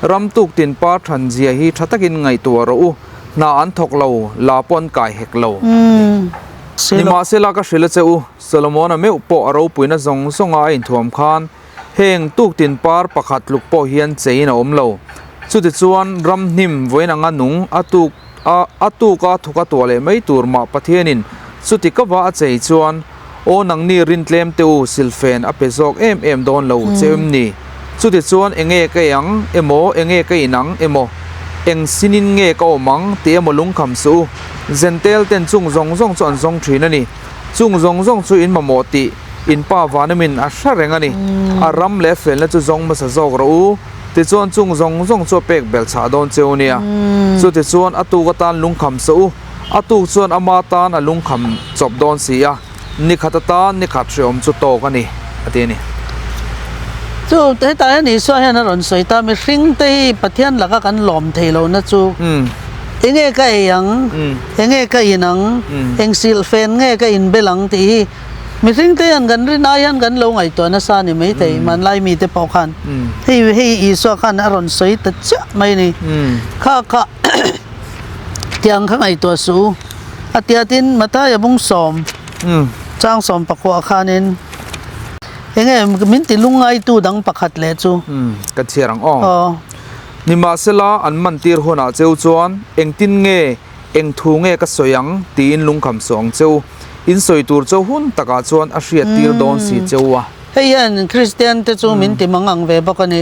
Ram tuk tin par than zia hi tha takin ngaihtuah rawh u, hna an thawk lo, la pawh an kai hek lo. Nimahsela ka hrilh a che u, Solomona meuh pawh a ropuina zawng zawnga a inthuam khan heng tuk tin par pakhat tluk pawh hian cheiin a awm lo. Chutichuan ram hnim vawiin anga nung a tuk a a tuka thawk a tuah leh mai tur mah Pathianin chuti ka va a chei chuan Aw nangni rintlem te u silfen a pe zawk em em dawn lo che em ni? Chutichuan enge ka ei ang emaw enge ka in ang emaw eng sinin nge ka awm ang tih emaw lungkham suh u. Zentel ten chung zawng zawng chu an zawng thin a ni. Chung zawng zawng chu in mamawh tih in pa Vanamin a hre reng a ni. A ram leh felna chu zawng hmasa zawk rawh u. Tichuan chung zawng zawng chu a pek belh chhah dawn cheu nia. Chutichuan a tuk atan lungkham suh u. A tuk chuan ama tan a lungkham chawp dawn si a, ni khat atan ni khat hreawm chu tawk a ni, a ti a ni. Chu hetah hian Isua hian a rawn sawi ta, mihring te hi Pathian laka kan lawm thei lohna chu enge ka ei ang, enge ka in ang, eng silhfen nge ka inbel ang tih hi mihring te hian kan rin ai hian kan lo ngaihtuah nasa a ni maithei, hmanlai mite pawh khan. Hei hei Isua khan a rawn sawi ta chiah mai a ni. Kha kha. Tiang kha ngaihtuah suh u. A tiatin Mathaia bung sawm chang sawm pakhuah khanin enge min ti lungngaitu dang pakhat leh chu. Ka chhiar ang aw. Aw. Nimahsela an man tir hunah cheu chuan engtin nge eng thu nge ka sawi ang tiin lungkham suh ang cheu. In sawi tur cheu hun takah chuan a hriat tir dawn si cheu a. Hei hian Kristian te chu min ti mang ang ve bawk a ni.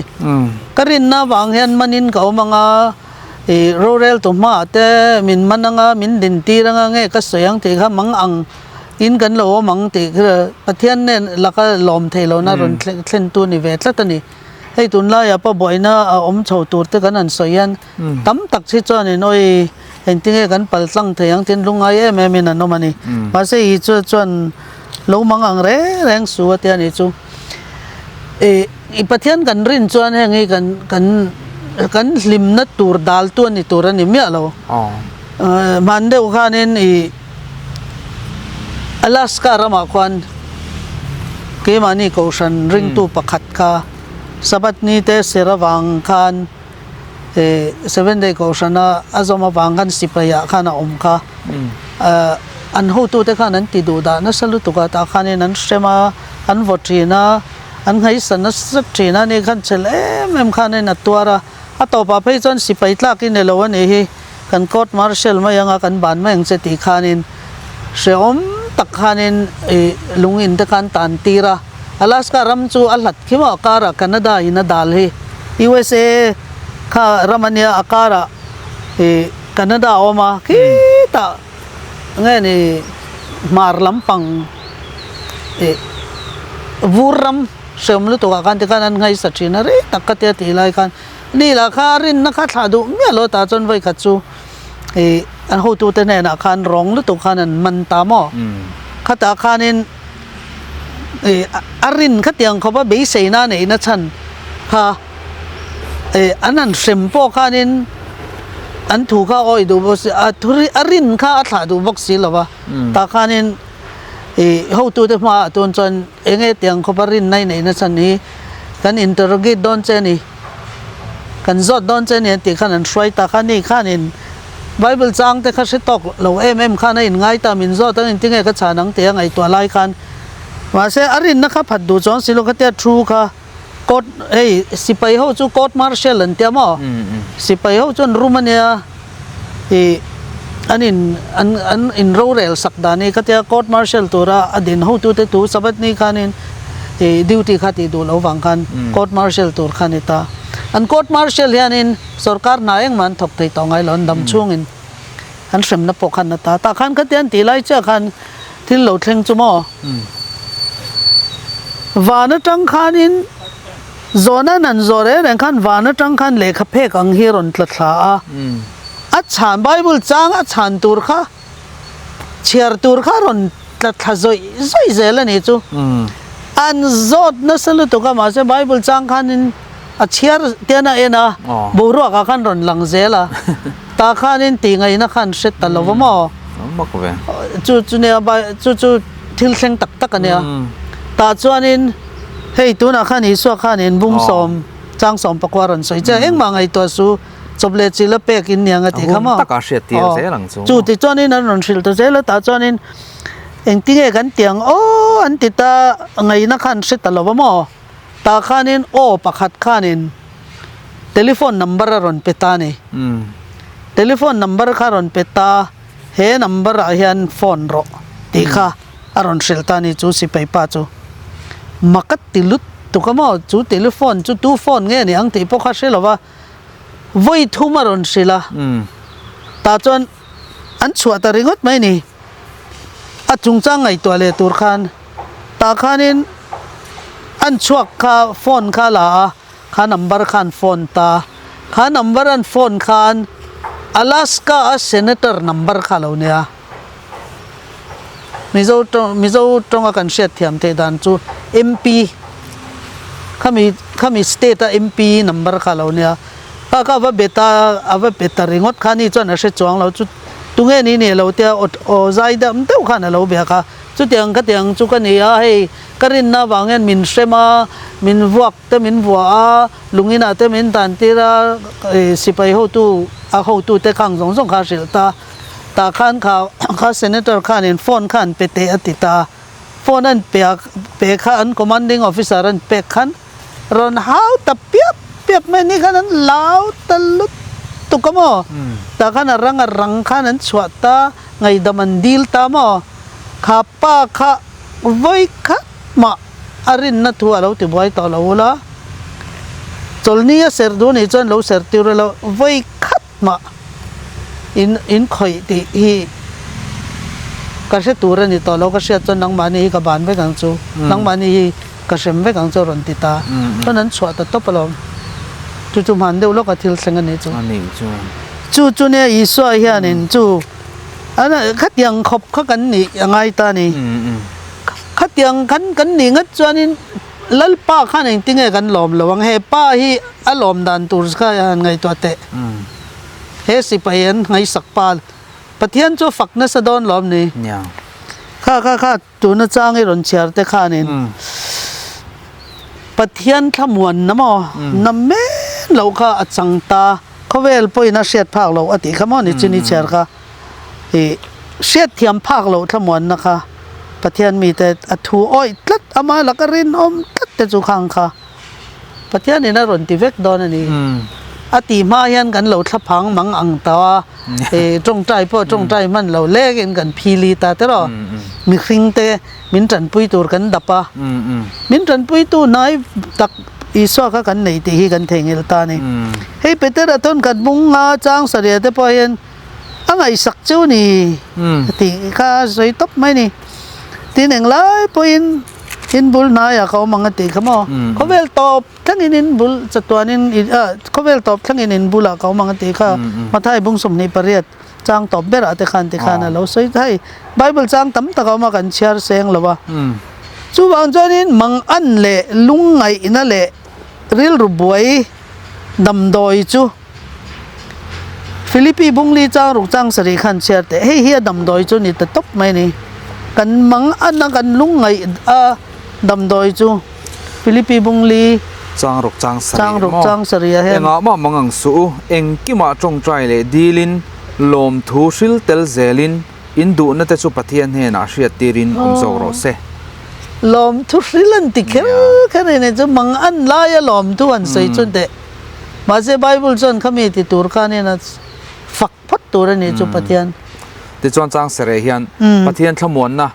Ka rinna vang hian manin ka awm ang a. I roreltu hmaah te min man anga min din tir anga nge ka sawi ang tih kha mang ang in kan lo awm ang tih kha Pathian nen laka lawm thei lohna rawn thlen tu ni ve tlat a ni. Hei tunlaiah pawh buaina a awm chho tur te kan han sawi hian tam tak hi chuanin awi engtinge kan pal tlang thei ang tiin lungngai em em in an awm a ni. Mahse i chu chuan lo mang ang reng reng su a tia ni chu. I I Pathian kan rin chuan heng hi kan kan kan hlimna tur daltu a ni tur a ni miah lo. Hman deuh khanin i Alaska ramah khuan keimahni kohhran ringtu pakhat kha Sabbath ni te ser avang khan Seventh Day kohhrana a zawm avang khan sipaiah khan a awm kha. An hotute khan an ti duh dah nasa lutuk a, tah khanin an hrem a, an vaw thin a. An ngaihsan nasa thin a ni khan chhel em em khan in a tuar a, a tawpah phei chuan sipai tlak i ni lo a nih hi, kan court martial mai anga kan ban mai ang che tih khanin hrehawm tak khanin ih lung in te khan tan tir a, Alaska ram chu a hlat khi maw a karah Canada in a dal hi, USA kha ram a nia a karah ih Canada a awm a khitah nge ni hmar lampang ih vur ram hreawm lutuk ah khan tikhan an nghaisa thin a rei tak ka tia tih lai khan ni lah kha a rinna kha thlah duh miah lo tah chuan vawikhat chu ih an hotute hnenah khan rawng lutuk khan an man ta maw khatah khanin ih a rin khatiang khawpa beiseina neihna chhan kha. Eh an han hrem pawh khanin an thu kha awih duh bawk si a thu a rin kha a thlah duh bawk si lo va tah khanin ih hotute hmaah tun chuan eng nge tiang khawpa rin na i neih na chhan hi kan interrogate dawn che a ni kan zawt dawn che a ni an tih khan an hruai ta kha ni khanin bible chang te kha hre tawk lo em em khan a inngai ta min zawt ang engtin nge ka chhan ang tih a ngaihtuah lai khan mahse a rinna kha phat duh chuang si lo khatia thu kha. Court hei sipai ho chu court martial an tia maw sipai ho chuan rum ania ih an in an an in rorel sak dan hi khatia court martial tura a din hotute thu sabat ni khanin ih duty kha tih duh loh vang khan court martial tur kha a ni ta. An court martial hianin sorkar hna engmah an thawk thei tawh ngai lo, an dam chhungin an hremna pawh khan a ta. Tah khan khatia an tih lai chiah khan thil lo thleng chu maw? Van atang khanin zawhna an zawh reng reng khan van atang khan lehkha phek ang hi a rawn tla thla a, a chhan Bible chang a chhan tur kha chhiar tur kha a rawn tla thla zawih zawih zel a nih chu. An zawt nasa lutuk a mahse Bible chang khanin a chhiar tian a en a, boruak ah khan rawn lang zel a, tah khanin tih ngaihna khan hre ta lo va maw? Chu chu nia chu chu thil thleng tak tak a nia. Tah chuanin hei tunah khan Isua khanin bung sawm chang sawm pakua rawn sawi che a, engmah ngaihtuah su. Chawp leh chil a pek in niang a tih kha maw? A hun taka hriat tir zel ang chu. Chu ti chuanin an rawn hrilh ta zel a, tah chuanin engtinge kan ti ang aw an ti ta ngaihna khan hre ta lo va maw? Tah khanin aw pakhat khanin telephone number a rawn pe ta a ni. Telephone number kha a rawn pe ta, he number ah hian phone rawh tih kha a rawn hrilh ta a ni chu sipai pa chu. Mak a ti lut tuk a maw? Chu telephone chu tu phone nge ni ang tih pawh kha hre lo va. Vawi thum a rawn hrilh a, tah chuan an chhuah ta ringawt mai ni. A chungchang ngaihtuah leh tur khan tah khanin an chhuak kha phone kha a la a, kha number khan phone ta. Kha number an phone khan Alaska a senator number kha a lo nia. Mizo tawng Mizo tawnga kan hriat thiam theih dan chu MP khami khami state a MP number kha lo nia kha kha a va bet a a va bet ta ringawt kha ni chuan a hre chuang lo chu tunge ni ni lo tia aw aw zai deuh deuh khan a lo biak a chutiang khatiang chu ka ni a hei ka rinna avang hian min hrem a min vuak te min vuah a lungin ah te min dan tir a sipai hotu a hotu te khang zawng zawng kha a hrilh ta. Tah khan kha kha Senator khanin phone kha an pe teh a ti ta. Phone an pe a pe kha an commanding officer an pek khan rawn hau ta piap piap mai ni khan an lau ta lut tuk a maw. Tah khan a rang a rang khan an chhuah ta ngaihdam an dil ta maw. Kha pa kha vawi khat mah a rinna thu a lo ti buai tawh lo ula. Chawlhni a serh duh nih chuan lo serh tir ila vawi khat Mah in in khawih tih hi ka hre tur a ni tawh lo, ka hriat chuan nangmahni hi ka ban vek ang chu, nangmahni hi ka hrem vek ang chu a rawn ti ta. Chuan an chhuah ta tawp alawm. Chu chu hman deuh lawka thil thleng a nih chu. Chu chu nia Isua hianin chu khatiang khawp kha kan nih a ngai ta a ni. Khatiang khan kan nih ngat chuanin Lalpa khan engtinge kan lawm lo ang? He pa hi a lawm dan tur kha han ngaihtuah teh. He sipai an ngaihsak pa Pathian chu a fak nasa dawn lawm ni? Kha kha kha tuna chang i rawn chhiar te khanin Pathian thlamuan na maw? Na men loh kha a chang ta. Khawvel pawhin a hriat phak loh a tih kha maw ni chini chhiar kha. I hriat thiam phak loh thlamuanna kha Pathian mite a thu awih tlat ama laka rinawm tlat te chu khang kha Pathianin a rawn ti vek dawn a ni. A tih hma hian kan lo thla phang mang ang ta a, i tawngtai pawh tawngtai hman lo lekin kan phili ta te rawh. Mihring te min tanpui tur kan dap a, min tanpuitu hnai tak Isua kha kan nei tih hi kan theihnghilh ta a ni. Hei Petera thawn khat bung nga chang sarih te pawh hian A ngaihsak chu ni tih kha a sawi tawp mai ni. Tin englai pawhin in bul hnaiah ka awm ang a tih kha maw? Khawvel tawp thlengin in bul chatuanin khawvel tawp thlengin in bulah ka awm ang a tih kha Mathai bung 28 chang tawp berah te khan tikhan a lo sawi thei. Bible chang tam tak a awm a kan chhiar seng lo a. Chuvang chuanin mangan leh lungngaihna leh rilru buai damdawi chu Philippi bungli chang ruk chang sarih khan chhiar teh. Hei hi a damdawi chu ni ta tawp mai a ni. Kan mang an a kan lungngaih a damdawi chu Philippi bungli Chang ruk chang sarih chang ruk chang sarih ah hian. Engah mah mang ang suh u, engkimah tawngtai leh dilin, lawmthu hril tel zelin, in duhna te chu Pathian hnenah hriat tirin awm zawk rawh se. Lawmthu hril an ti kher kher a ni chu mang an laia lawmthu an sawi chu teh. Mahse Bible chuan khami ti tur khanin a fak phawt tur a ni chu Pathian. Tichuan chang sereh hian Pathian thlamuanna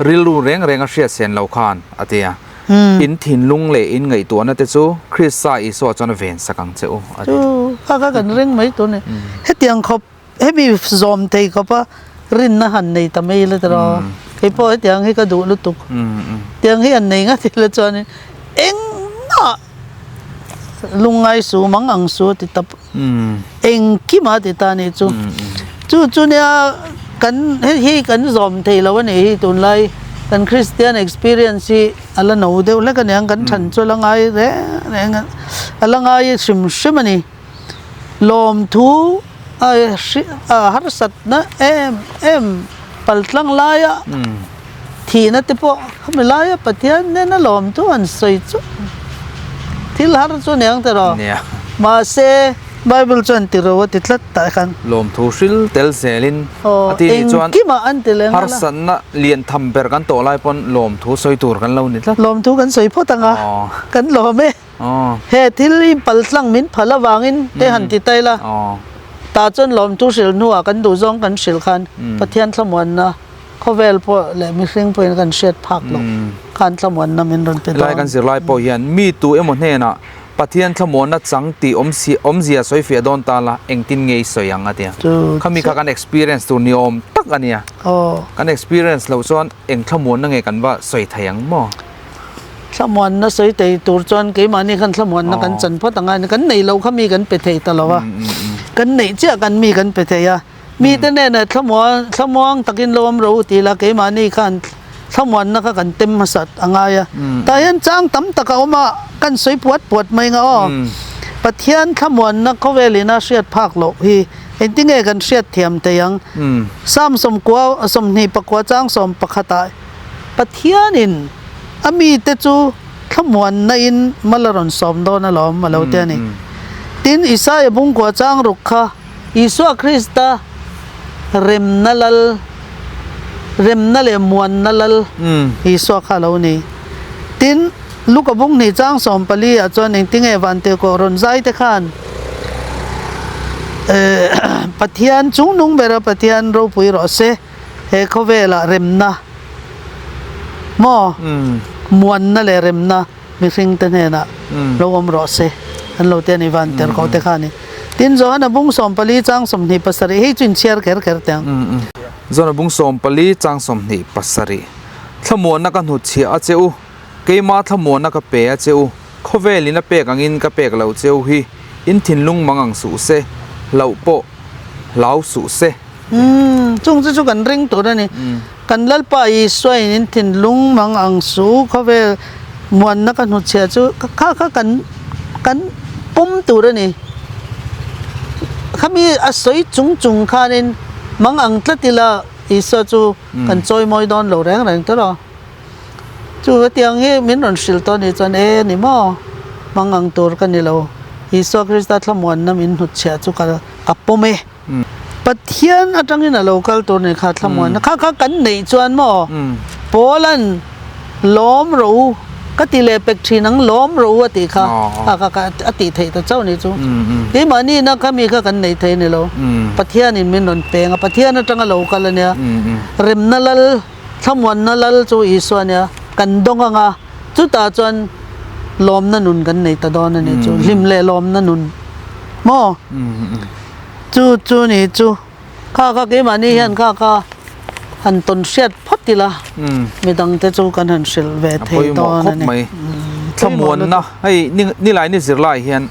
rilru reng reng a hriat sen lo khan a ti a. In thinlung leh in ngaihtuahna te chu Krista Isua chuan a ven sak ang che u, a ti. Chu kha kha kan ring mai tur a ni. Hetiang khawp, hemi zawm thei khawpa rinna han nei ta mai la tiraw. Kei pawh hetiang hi ka duh lutuk. Tiang hi han nei ngat ila chuanin engmah lungngai su mang ang su a ti ta engkima ti ta a nih chu. Chu chu nia kan hei kan zawm thei lo a nih hi tunlai kan Kristian experience hi a la no deuh hlek a niang kan than chu a la ngai reng reng a a la ngai hrim hrim a ni. Lawmthu a harsatna em em paltlang laia thihna te pawh khami laia Pathian nena lawmthu an sawi chu thil har chu aniang ta rawh. Mahse Bible chuan ti ro a ti tlat tah khan. Lawmthu hril tel zelin a ti nih chuan engkimah an ti leh nghal a. Harsatna lian tham ber kan tawh lai pawn lawmthu sawi tur kan lo ni tlat. Lawmthu kan sawi phawt ang a, kan lawm e. He thil hi paltlang min phal avangin te han ti ta ila, tah chuan lawmthu hrilh hnuah kan duhzawng kan hrilh khan Pathian thlamuanna khawvel pawh leh mihring pawhin kan hriat phak loh khan thlamuanna min rawn pe dawn. Helai kan zirlai pawh hian mi tu emaw hnenah Pathian thlamuanna chang tih awmzia sawi fiah dawn ta la engtin nge i sawi ang a tia. Khami kha kan experience tur ni awm tak a nia. Kan experience loh chuan eng thlamuanna nge kan va sawi thei ang maw? Thlamuanna sawi thei tur chuan keimahni khan thlamuanna kan chan phawt ang a, kan neih loh kha mi kan pe thei ta lo a, kan neih chiah kan mi kan pe thei a, mite hnenah thlamuan thlamuang takin lo awm ro ti la keimahni khan thlamuanna kha kan tem hmasat a ngai a, tah hian chang tam tak a awm a, kan sawi puat puat mai nga aw, Pathian thlamuanna khawvel ina hriat phak loh hi engtinge kan hriat thiam thei ang, Psalm sawmkua 24 chang 11 ah. Pathianin a mite chu thlamuanna-in mal a rawn sawm dawn alawm a lo ti a ni. Tin, Isaia bungkua chang ruk kha Isua Krista remna lal, remna leh muanna lal Isua kha a lo ni. Tin, Luka bung hnih chang 14 ah chuan engtinge Vantirhkoh rawn zai te khan Pathian chungnung bera Pathian ropui rawh se. He khawvelah remna maw muanna leh remna mihringte hnenah lo awm rawh se an lo ti a ni van ter ko te kha a ni. Tin Johana bung 14 chang 27 hei chu inchhiar kher kher teh ang. Johana bung 14 chang 27 Thlamuanna ka hnutchhiah a che u, keima thlamuanna ka pe a che u, khawvelin a pek angin ka pek lo che u hi in thinlung mang ang suh se, hlauh pawh hlau suh se. Umm, chung chu chu kan ring tur a ni. Kan Lalpa Isua in in thinlung mang ang su khawvel muanna ka hnuchhiah chu kha kha kan kan pawm tur a ni. Khami a sawi chung chung khanin mang ang tlat ila Isua chu kan chawimawi dawn lo reng reng tawh lo. Chu hetiang hi min rawn hrilh tawh a nih chuan e ni maw mang ang tur ka ni lo. Isua Krista thlamuanna min hnutchhiah chu ka ka pawm e. Pathian atangin a lo kal tur ni kha thlamuanna kha kha kan neih chuan maw Paula'n lawm rawh u ka ti leh pek thin ang lawm rawh u a tih kha kha kha kha a tih theih ta chauh ni chu keimahni na kha mi kha kan neih thei a ni lo Pathianin min rawn peng a Pathian atanga lo kal a nia remna lal thlamuanna lal chu Isua a nia kan dawng ang a chutah chuan lawmna nun kan nei ta dawn a ni chu hlim leh lawmna nun maw. Chu chu ni chu kha kha keimahni hian kha kha han tawn hriat phawt ila midang te chu kan han hrilh ve thei dawn a ni. Thlamuanna hei nilai ni zirlai hian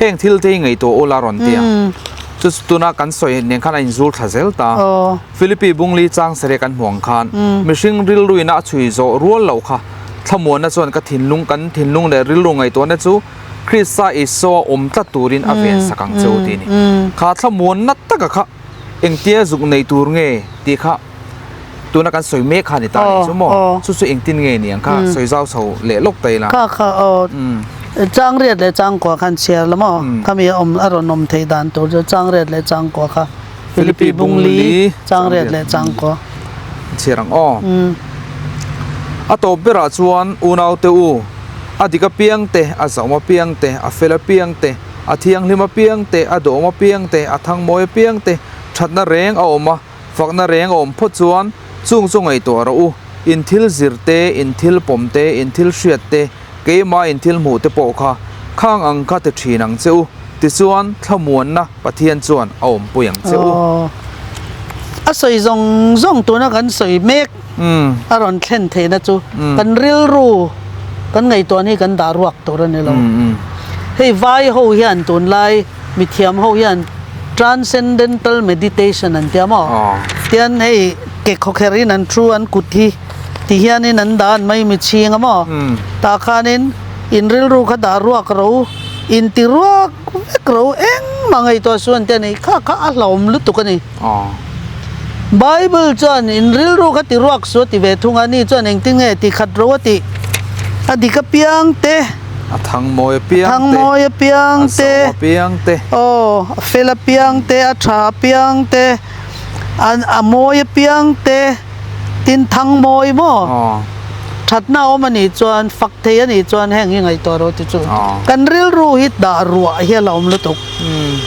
heng thil te hi ngaihtuah ula rawn ti ang. Chu tuna kan sawi nen khan a inzul thla zel ta. Philippi Bungli chang sarih kan hmuh ang khan mihring rilruina a chhui zawh rual loh kha thlamuanna chuan ka thinlung kan thinlung leh rilru ngaihtuahna chu Krista Isua awm tlat turin a ven sak ang che u tih a ni. Kha thlamuanna taka kha engtia zuk nei tur nge tih kha tuna kan sawi mek kha a ni ta a nih chu maw? Chu chu engtin nge ni ang kha sawi zau chho leh lawk ta ila. Kha kha aw changriat leh changkua khan chhiar la maw? Khami a awm a rawn awm theih dan tur chu changriat leh changkua kha Philippi Bungli changriat leh changkua. Chhiar ang aw. A tawp berah chuan unaute u. A dik apiang te, a zauhma apiang te, a fel apiang te, a thianghlim apiang te, a duhawm apiang te, a thangmawi apiang te, thatna reng a awm a, fakna reng a awm phawt chuan chung chu ngaihtuah rawh u. In thil zir te, in thil pawm te, in thil hriat te, keimah in thil hmuh te pawh kha khang ang kha ti thin ang che u. Tichuan, thlamuanna Pathian chuan a awmpui ang che u. Aw. A sawi zawng zawng tuna kan sawi mek a rawn thlen theihna chu kan rilru kan ngaihtuahna hi kan dah ruak tur a ni lo. Hei vai ho hian tunlai mithiam ho hian transcendental meditation an tia maw? Tian hei ke khawkherhin an thu an kut hi ti hianin an dah an mai mi chhing a maw? Tah khanin in rilru kha dah ruak ro in ti ruak vek ro engmah ngaihtuah suh an ti a ni. Kha kha a hlauhawm lutuk a ni. Bible chuan in rilru kha ti ruak suh a ti ve thung a, ni chuan engtin nge ti khat ro a tih? A dik apiang te. A thang mawi apiang te. A thang mawi apiang te. A zo apiang te. Aw, a fel apiang te, a tha apiang te, a mawi apiang te, tin thang mawi maw? Aw. Thatna a awm a nih chuan, fak thei a nih chuan heng hi ngaihtuah ro ti chu. Aw. Kan rilru hi dah ruah hi a la awm lutuk.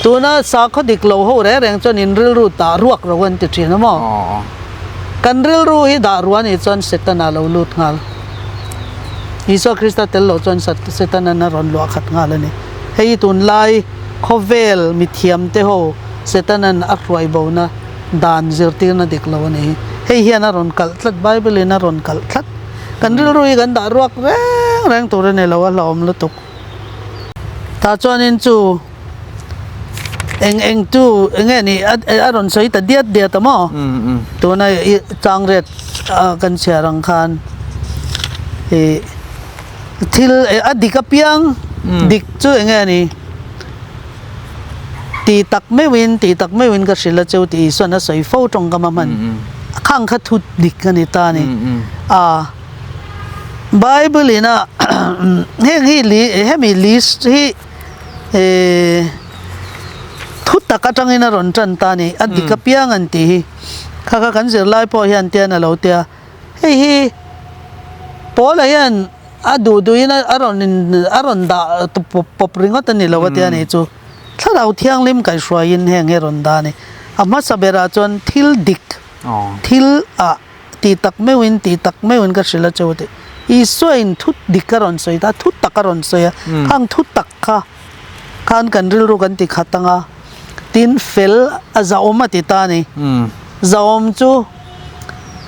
Tuna sakhaw dik lo ho reng reng chuan in rilru dah ruak ro an ti thin a maw? Aw. Kan rilru hi dah ruah a nih chuan Setana a lo lut nghal. Isua Krista tel loh chuan Setanan a rawn luah khat nghal a ni. Hei hi tunlai khawvel mithiamte ho Setanan a hruai bona dan zirtirna dik lo a ni hi. Hei hian a rawn kalh tlat, Bible in a rawn kalh tlat. Kan rilru hi kan dah ruak reng reng tur a ni lo, a hlauhawm lutuk. Tah chuanin chu eng eng chu eng nge ni a rawn sawi ta diat diat a maw? Tuna i chang riat a kan chhiar ang khan ih thil a dik apiang dik chu eng nge ni tih tak meuhin tih tak meuhin ka hrilh a cheu tih Isuan a sawi fo tawngkam a hman khang kha thu dik a ni ta a ni a. Bible ina heng hi li hemi list hi eh thu tak atangin a rawn tan ta a ni a dik apiang an tih hi kha kha kan zirlai pawh hian tian a lo tia hei hi Paula hian a duh duhin a rawn in a rawn dah pawp pawp ringawt a ni lo a tia ni chu thlarau thianghlim kaihhruaiin heng hi a rawn dah a ni a hmasa berah chuan thil dik thil ah Tih tak meuhin, tih tak meuhin ka hrilh a cheu tih. Isua in thu dik a rawn sawi ta, thu tak a rawn sawi a, khang thu tak kha khan kan rilru kan ti khat ang a, tin fel a zahawm a ti ta a ni. Zahawm chu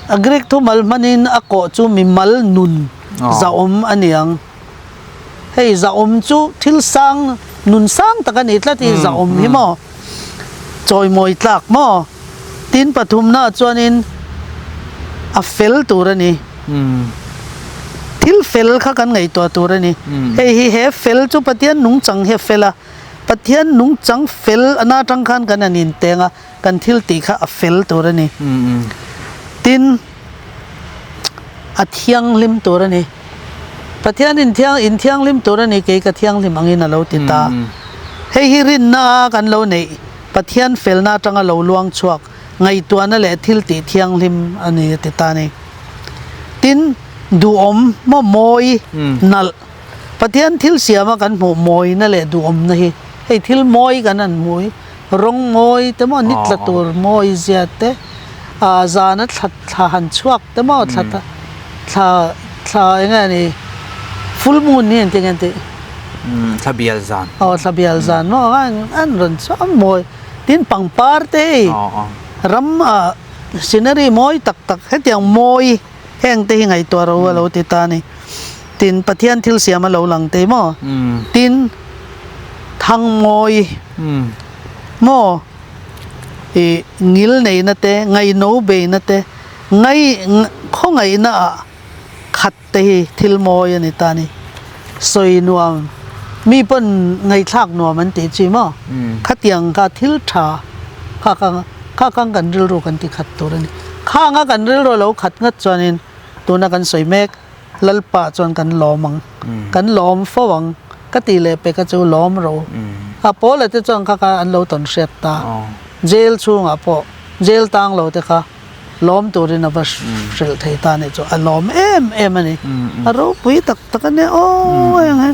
a Greek thumal hmanin a kawh chu mimal nun zahawm a ni ang. Hei zahawm chu thil sang, nun sang tak a ni tlat i zahawm hi maw? Chawimawi tlak maw? Tin pathumnaah chuanin a fel tur a ni. Thil fel kha kan ngaihtuah tur a ni. Hei hi he fel chu Pathian nungchang hi a fel a, Pathian nungchang fel ana atang khan kan han inteng a, kan thil tih kha a fel tur a ni. Tin, a thianghlim tur a ni. Pathian inthiang inthianghlim tur a ni, kei ka thianghlim angin a lo ti ta. Hei hi rinna a kan lo neih Pathian felna atanga lo luang chhuak ngaihtuahna leh thil tih thianghlim a ni a ti ta a ni. Tin, duhawm maw mawi nalh Pathian thil siama kan hmuh mawina leh duhawmna hi hei thil mawi kan han hmuh hi rawng mawi te maw ni tla tur mawi zia te ah zana thla thla han chhuak te maw thla thla thla eng nge ni full moon hi engtin nge an tih. Thla bial zan. Aw thla bial zan maw an rawn chhuak mawi tin pangpar te hei ram ah scenery mawi tak tak hetiang mawi heng te hi ngaihtuah ro a lo ti ta a ni tin Pathian thil siam a lo lang thei maw tin thang mawi maw ih ngil neihna te ngaihno beihna te ngai khawngaihna ah khat te hi thil mawi a ni ta ni. Sawi nuam, mi pawn ngaihthlak nuam an tih chi maw? Khatiang kha thil tha kha kha kha kha kan rilru kan ti khat tur a ni. Khanga kan rilru a lo khat ngat chuanin tuna kan sawi mek Lalpa chuan kan lawm ang, kan lawm fo ang ka tih leh peka chu lawm ro. A Paula te chuan kha kha an lo tawn hriat ta. Jail chhungah pawh jail tang lo te kha lawm turin a va hrilh thei ta nih chu a lawm em em a ni. A ropui tak tak a nia aw eng he.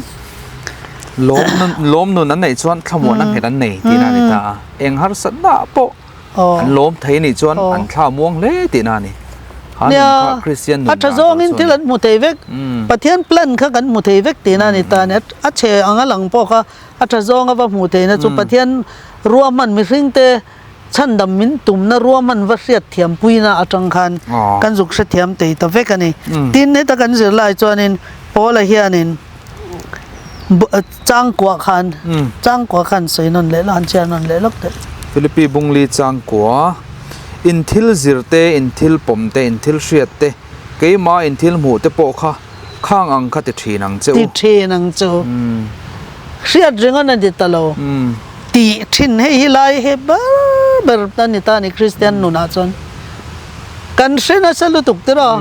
Lawm nun lawm nun an neih chuan thlamuan a nghet an nei tihna a ni ta a. Eng harsatna pawh an lawm thei nih chuan an thla muang hle tihna a ni. Nia, a tha zawngin thil an hmu thei vek. Pathian plan kha kan hmu thei vek tihna a ni ta a ni. A chhe anga lang pawh kha a tha zawnga va hmuh theihna chu Pathian ruahman mihringte chhandam min tumna ruahman va hriat thiampuina atang khan kan zuk hrethiam thei ta vek a ni. Tin, heta kan zir lai chuanin Paula hianin changkua khan changkua khan sawi nawn leh lawk an chhiar nawn leh lawk teh. Philippi Bungli changkua, In thil zir te, in thil pawm te, in thil hriat te, keimah in thil hmuh te pawh kha khang ang kha ti thin ang che u. Ti thin ang che u. Hriat ringawn a ni ta lo. Tih thin hei hi lai he ber ber a ni ta a ni Kristian nunah chuan. Kan hre nasa lutuk tiraw?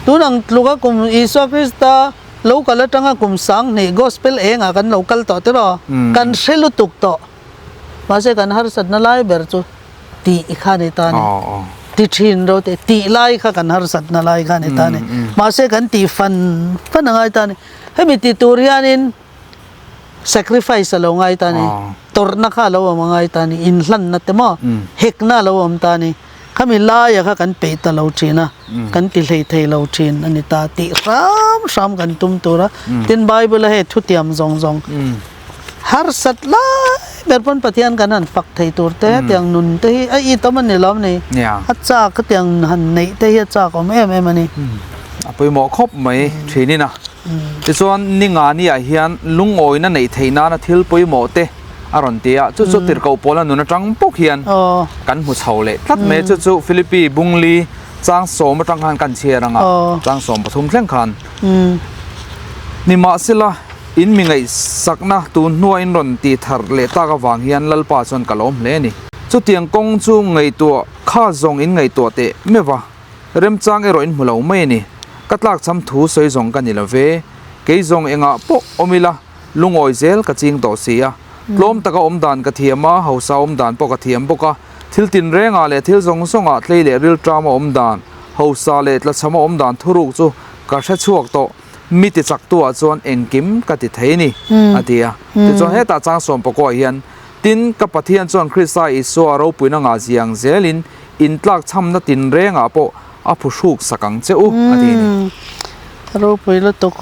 Tun ang tluka kum Isua Krista lo kal atanga kum 2000 Gospel engah kan lo kal tawh tiraw? Kan hre lutuk tawh. Mahse kan harsatna lai ber chu tih kha a ni ta a ni. Ti thin ro tih tih lai kha kan harsatna lai kha a ni ta a ni. Mahse kan tih fan fan a ngai ta a ni. Hemi ti tur hianin sacrifice a lo ngai ta a ni. Tawrhna kha a lo awm a ngai ta a ni. Inhlanna te maw hekna a lo awm ta a ni. Khami laia kha kan peih ta lo thin a, kan ti hlei thei lo thin a ni ta tih hram hram kan tum tur a. Tin Bible a hei thutiam zawng zawng harsat lai ber pawn Pathian kan han fak thei tur te tiang nun te hi a itawm a ni lawm ni. A chak khatiang han neih te hi a chak awm em em a ni. A pawimawh khawp mai thinin a. Tichuan Ningani ah hian lungawina neih theih nana thil pawimawh te a rawn ti a, chu chu tirhkoh pawla nun atang bawk hian kan hmu chho leh tlat mai a, chu chu Philippi Bungli chang sawm atang khan kan chhiar ang a, chang 13 thleng khan. Nimahsela, in mi ngaihsakna tun hnua in rawn ti thar leh tak avang hian Lalpa chuan ka lawm hle a ni. Chutiang kawng chu ngaihtuah kha zawng in ngaihtuah teh meuh a. Remchang erawh in hmu lo mai a ni. Ka tlakchham thu sawi zawng ka ni lo ve. Kei zawng engah pawh awm ila, lungawi zel ka ching tawh si a. Tlawm taka awm dan ka thiam a, hausa awm dan pawh ka thiam bawk a. Thil tinrengah leh thil zawng zawngah tlei leh rilṭama awm dan, hausa leh tlachhama awm dan thuruk chu ka hre chhuak tawh. Mi ti chaktuah chuan engkim ka ti thei a ni, a ti a. Tichuan hetah chang sawmpakawah hian, Tin, ka Pathian chuan Krista Isua ropuina ngah ziang zelin intlakchhamna tinrengah pawh a phuhruk sak ang che u, a ti a ni. Ropui lutuk.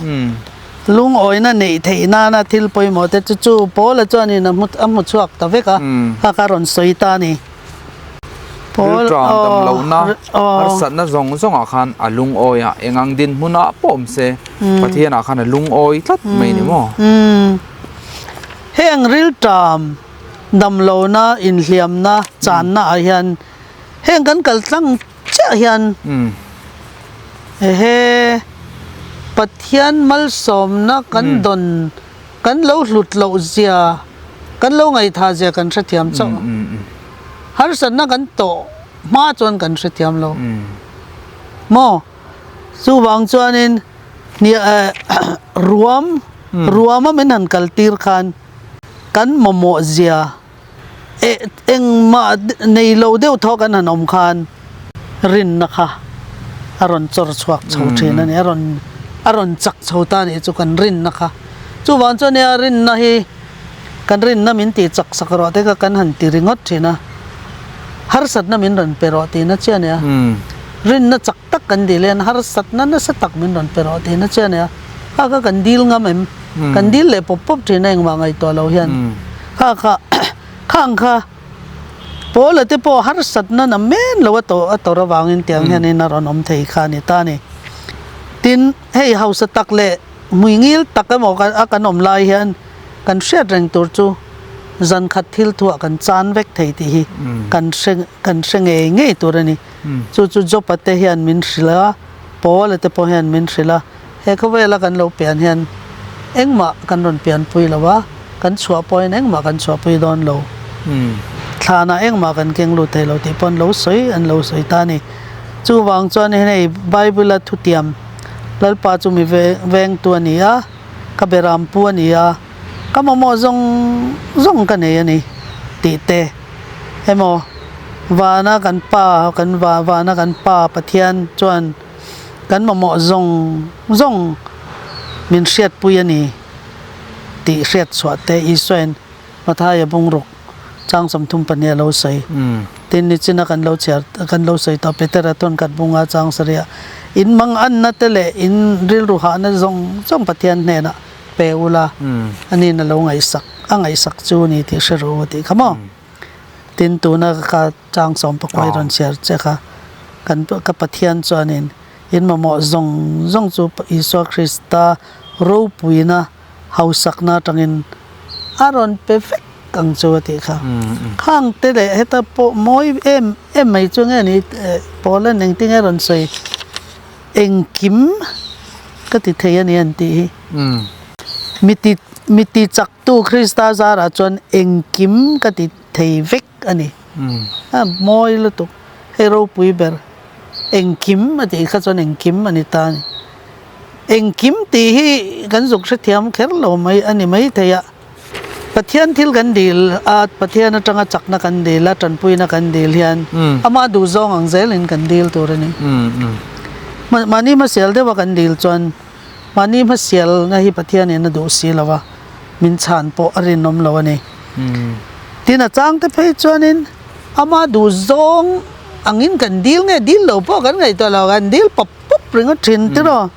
Lungawina neih theih nana thil pawimawh te chu chu Paula chuanin a hmu chhuak ta vek a, kha kha rawn sawi ta a ni. Paul rilṭam dam lohna harsatna zawng zawngah khan a lungawi a, eng ang dinhmunah pawh awm se Pathianah khan a lungawi tlat mai a ni maw? Heng rilṭam damlohna, inhliamna, channa ah hian heng kan kal tlang chiah hian ehe Pathian malsawmna kan dawn kan lo hlut loh zia, kan lo ngaihthah zia kan hrethiam chauh. Harsatna kan tawh hma chuan kan hrethiam lo maw? Chuvang chuanin ruam ruama min han kal tir khan kan mamawh zia engmah nei lo deuh thaw kan han awm khan rinna kha a rawn chawr chhuak chho thin a ni a rawn a rawn chak chho ta a nih chu kan rinna kha chuvang chuan nia rinna hi kan rinna min tih chak sak rawh te kha kan han ti ringawt thin a harsatna min rawn pe rawh tihna chiah a nia rinna chak tak kan dil hian harsatna nasa tak min rawn pe rawh tihna chiah a nia kha kha kan dil ngam em kan dil leh pawp pawp thin a engmah ngaihtuah lo hian kha kha khang kha Paula te pawh harsatna na men lo a tawh a tawrh avangin tiang hianin a rawn awm thei kha a ni ta a ni tin hei hausa tak leh Hmuingil tak emaw a kan awm lai hian kan hriat reng tur chu zan khat thil thuah kan chan vek thei tih hi kan hre kan hre ngei ngei tur a ni. Chu chu Job-a te hian min hrilh a, Paul-a te pawh hian min hrilh a, he khawvela kan lo pian hian engmah kan rawn pianpui lo a, kan chhuah pawhin engmah kan chhuahpui dawn lo. Thlanah engmah kan keng lut thei lo tih pawh an lo sawi an lo sawi ta a ni. Chuvang chuan hei Bible-a thutiam Lalpa chu mi vengtu a ni a, ka beram pu a ni a, ka mamawh zawng zawng ka nei a ni tih te emaw vana kan pa kan vana kan pa Pathian chuan kan mamawh zawng zawng min hriatpui a ni tih hriat chhuah te Isuain Mathaia bungruk. Chang 32 a lo sawi. Tin, nichina kan lo chhiar, kan lo sawi tawh Petera tawn khat bunga chang sarih ah, In manganna te leh in rilru hahna zawng zawng Pathian hnenah pe ula, aniin a lo ngaihsak, a ngaihsak chu ni tih hre ru tih kha maw? Tin, tuna ka chang 19 i rawn chhiar che kha, kan ka Pathian chuanin in mamawh zawng zawng chu Isua Krista ropuina hausakna atangin a rawn pe vek ang chu a tih kha. Khang te leh heta pawh mawi em em mai chu nge ni Poland engtin nge rawn sawi engkim ka ti thei a ni an tih hi. Miti miti chaktu Krista zarah chuan engkim ka ti thei vek a ni. A mawi lutuk hei ropui ber engkim a tih kha chuan engkim a ni ta a ni. Engkim tih hi kan zuk hrethiam kher lo mai a ni maithei a, Pathian thil kan dil a, Pathian atanga chakna kan dil a, tanpuina kan dil hian amah duhzawng ang zelin kan dil tur a ni. Mahni hmasial deuha kan dil chuan mahni hmasialna hi Pathianin a duh si lo va, min chhan pawh a rinawm lo a ni. Tin a changte phei chuanin amah duhzawng angin kan dil nge dil lo pawh kan ngaihtuah lo, kan dil pawp pawp ringawt thin tiraw.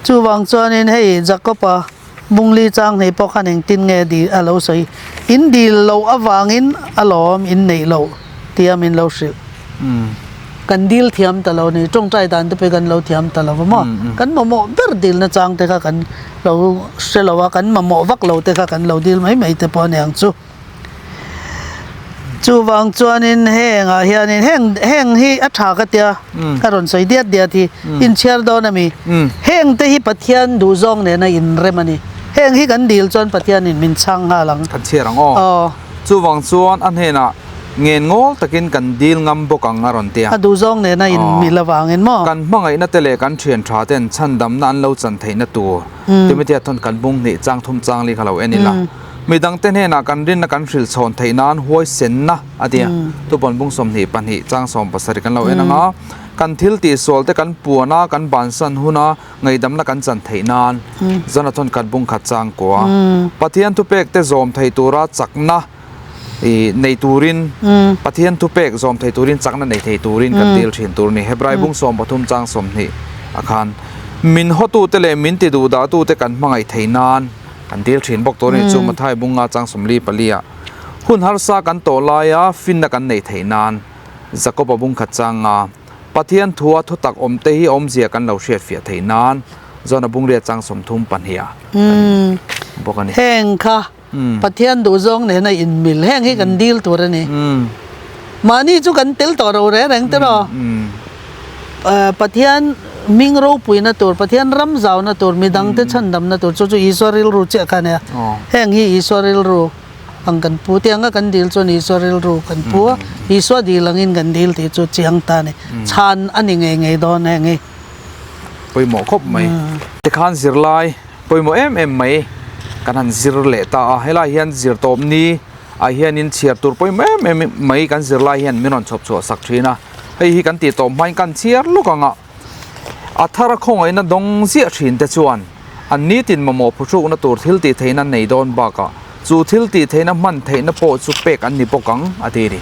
Chuvang chuanin hei Jakob-a Bungli chang hnih pawh khan engtin nge dil a lo sawi, in dil loh avangin a lawm in neih loh tia min lo hrilh. Kan dil thiam ta lo ni, tawngtai dan te pawh kan lo thiam ta lo va maw? Kan mamawh ber dilna chang te kha kan lo hre lo a, kan mamawh vak lo te kha kan lo dil mai mai te pawh a ni ang chu. Chuvang chuanin hengah hianin heng heng hi a tha ka tia ka rawn sawi diat diat hi inchhiar dawn a mi heng te hi Pathian duhzawng nena inrem a ni heng hi kan dil chuan Pathianin min chhang nghal ang. Kan chhiar ang aw. Aw. Chuvang chuan a hnenah ngen ngawl takin kan dil ngam bawk ang a rawn tia. A duhzawng nena inmil avangin maw. Kan hmangaihna te leh kan thian tha ten chhandamna an lo chan theihna tur Timothea thawn kan bung hnih chang thum chang li kha lo en ila. Midangte hnenah kan rinna kan hrilh chhawn theih nan huaisenna a ti a, Tupawn bung 22 chang 17 kan lo en ang a, kan thil tihsual te kan puan a, kan bansan hun a, ngaihdamna kan chan theih nan Jonathan khat bung khat chang kua Pathian thupek te zawm thei tura chakna nei turin Pathian thupek zawm thei turin chakna nei thei turin kan dil thin tur a ni. Hebrai bung 13 chang 20 a khan min hawtute leh min ti duhdahtute kan hmangaih theih nan Kan dil thin bawk tur a ni chu Mathai bunga chang 44 ah hun harsa kan tawh laia finna kan neih theih nan Jakoba bung khat changa Pathian thua thutak awm te hi awmzia kan lo hriatfiah theih nan Jona bungria chang 32 ah kan bawk a ni. Heng kha Pathian duhzawng nena inmil heng hi kan dil tur a ni. Mahni chu kan tel tawh ro reng reng tiraw? Pathian hming ropuina tur, Pathian ram zauna tur, midangte chhandamna tur chu chu Isua rilru chiah kha a nia. Heng hi Isua rilru ang kan pu. Tianga kan dil chuan Isua rilru kan pu a, Isua dil angin kan dil tih chu chiang ta a ni. Chhan a ni ngei ngei dawn heng hi. Pawimawh khawp mai. Tikhan zirlai pawimawh em em mai kan han zir leh ta a, helai hian zirtawp ni ah hianin chhiar tur pawimawh em em mai kan zirlai hian min rawn chhawp chhuah sak thin a. Hei hi kan tih tawp hmain kan chhiar lawk ang a, a thara khawngaihna dawng ziah thin te chuan an nitin mamawh phuhrukna tur thil tih theihna an nei dawn bakah chu thil tih theihna hman theihna pawh chu pek an ni bawk ang a ti a ni.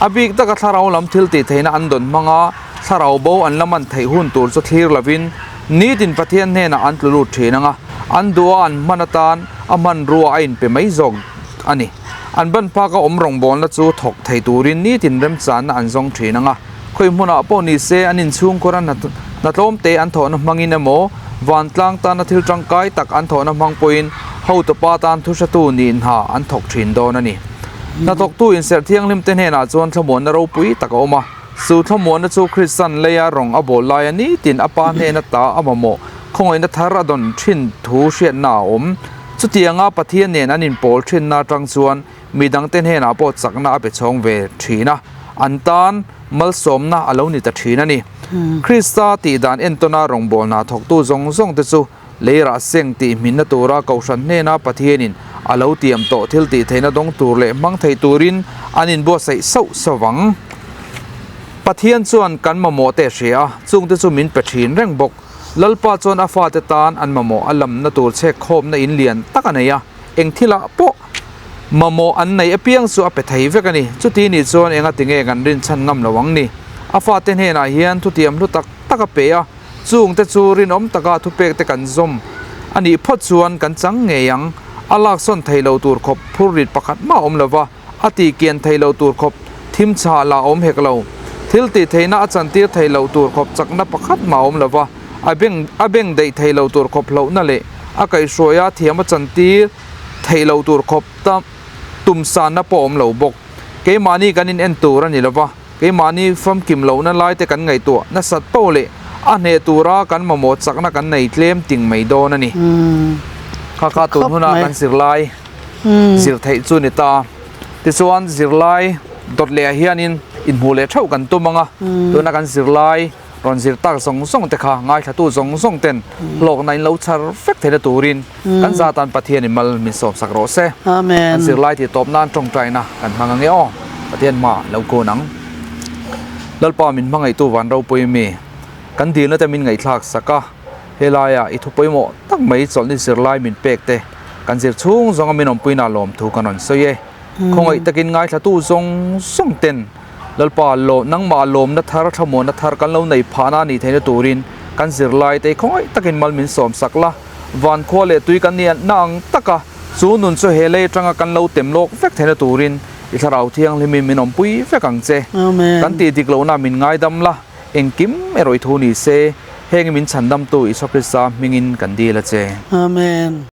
A bik taka thlarau lam thil tih theihna an dawn hmanga thlarau bo an la man theih hun tur chu thlir lovin nitin Pathian hnenah an tlu lut thin ang a, an duha an hman atan a hmanrua a inpe mai zawk a ni. An ban phaka awm rawngbawlna chu thawk thei turin nitin remchanna an zawng thin ang a, khawi hmunah pawh ni se an inchhungkhura hna tlawmte an thawhna hmangin emaw, vantlang tana thil tangkai tak an thawhna hmang pawhin hotupa tan thuhratu nih hna an thawk thin dawn a ni. Hnathawktu inserh thianghlimte hnenah chuan thlamuanna ropui tak a awm a, chu thlamuanna chu Kristan leia rawng a bawl laia nitin a pa hnena ta a mamawh khawngaihna thar a dawn thin thu hriatna a awm. Chutianga Pathian nen an inpawl thinna atang chuan mi dangte hnenah pawh chakna a pe chhawng ve thin a, an tan malsawmna a lo ni ta thin a ni. Krista tih dan entawna rawngbawlna thawktu zawng zawngte chu leirah seng tih hminna tura Kohhran hnena Pathianin a lo tiam tawh thil tih theihna dawng tur leh hmang thei turin an inbuatsaih sauh sauh vang. Pathian chuan kan mamawh te a hria a, chungte chu min pe thin reng bawk. Lalpa chuan a fate tan an mamawh a lamna tur chhek khawmna in lian tak a nei a, eng thilah pawh Mamawh an neih apiang chu a pe thei vek a ni. Chuti nih chuan enga tinge kan rinchhan ngam lo ang ni? A fate hnenah hian thutiam hlu tak tak a pe a, chungte chu rinawm taka thupek te kan zawm a nih phawt chuan kan chang ngei ang. A laksawn thei lo tur khawp phurrit pakhat mah awm lo va, a tih kian thei lo tur khawp thim chhah lah awm hek lo. Thil tih theihna a chantir thei loh tur khawp chakna pakhat mah awm lo va, a beng a beng daih thei lo tur khawp hlauhna leh a kaihhruaia thiam a chantir theih loh tur khawp ta tum sanna pawh awm lo bawk. Keimahni kan in en tur a ni lo va, keimahni famkim lohna lai te kan ngaihtuah nasat poh leh a hneh tura kan mamawh chakna kan nei tlem ting mai dawn a ni. Kha kha tun huna kan zirlai zir theih chu ni ta. Tichuan zirlai dawt leh ah hianin inhmuh leh theuh kan tum ang a, tuna kan zirlai rawn zir tak zawng zawng te kha ngaithlatu zawng zawng ten hlawkna in lo chhar vek theihna turin kan zatan Pathianin mal min sawmsak rawh se. Kan zirlai tih tawp nan tawngtaina kan hmang ange aw. Pathian hma lo kun ang. Lalpa min hmangaihtu van ropui mi kan dilna te min ngaihthlak sak a, helaiah i thu pawimawh tak mai chawlhni zirlai min pek te kan zir chhung zawnga min awmpuina lawmthu kan rawn sawi e. Khawngaih takin ngaithlatu zawng zawng ten Lalpa lawm nangmah lawmna thar thlamuanna thar kan lo nei phahna a nih theihna turin kan zirlaite khawngaih takin mal min sawm sak la. Van khua leh tui kan nih na ang taka chu nun chu he lei atanga kan lo tem lawk vek theihna turin i thlarau thianghlimin min awmpui vek ang che. Kan tih dik lohna min ngaidam la, engkim erawh i thu ni se, heng i min chhandamtu Isua Krista hmingin kan dil a che. Amen.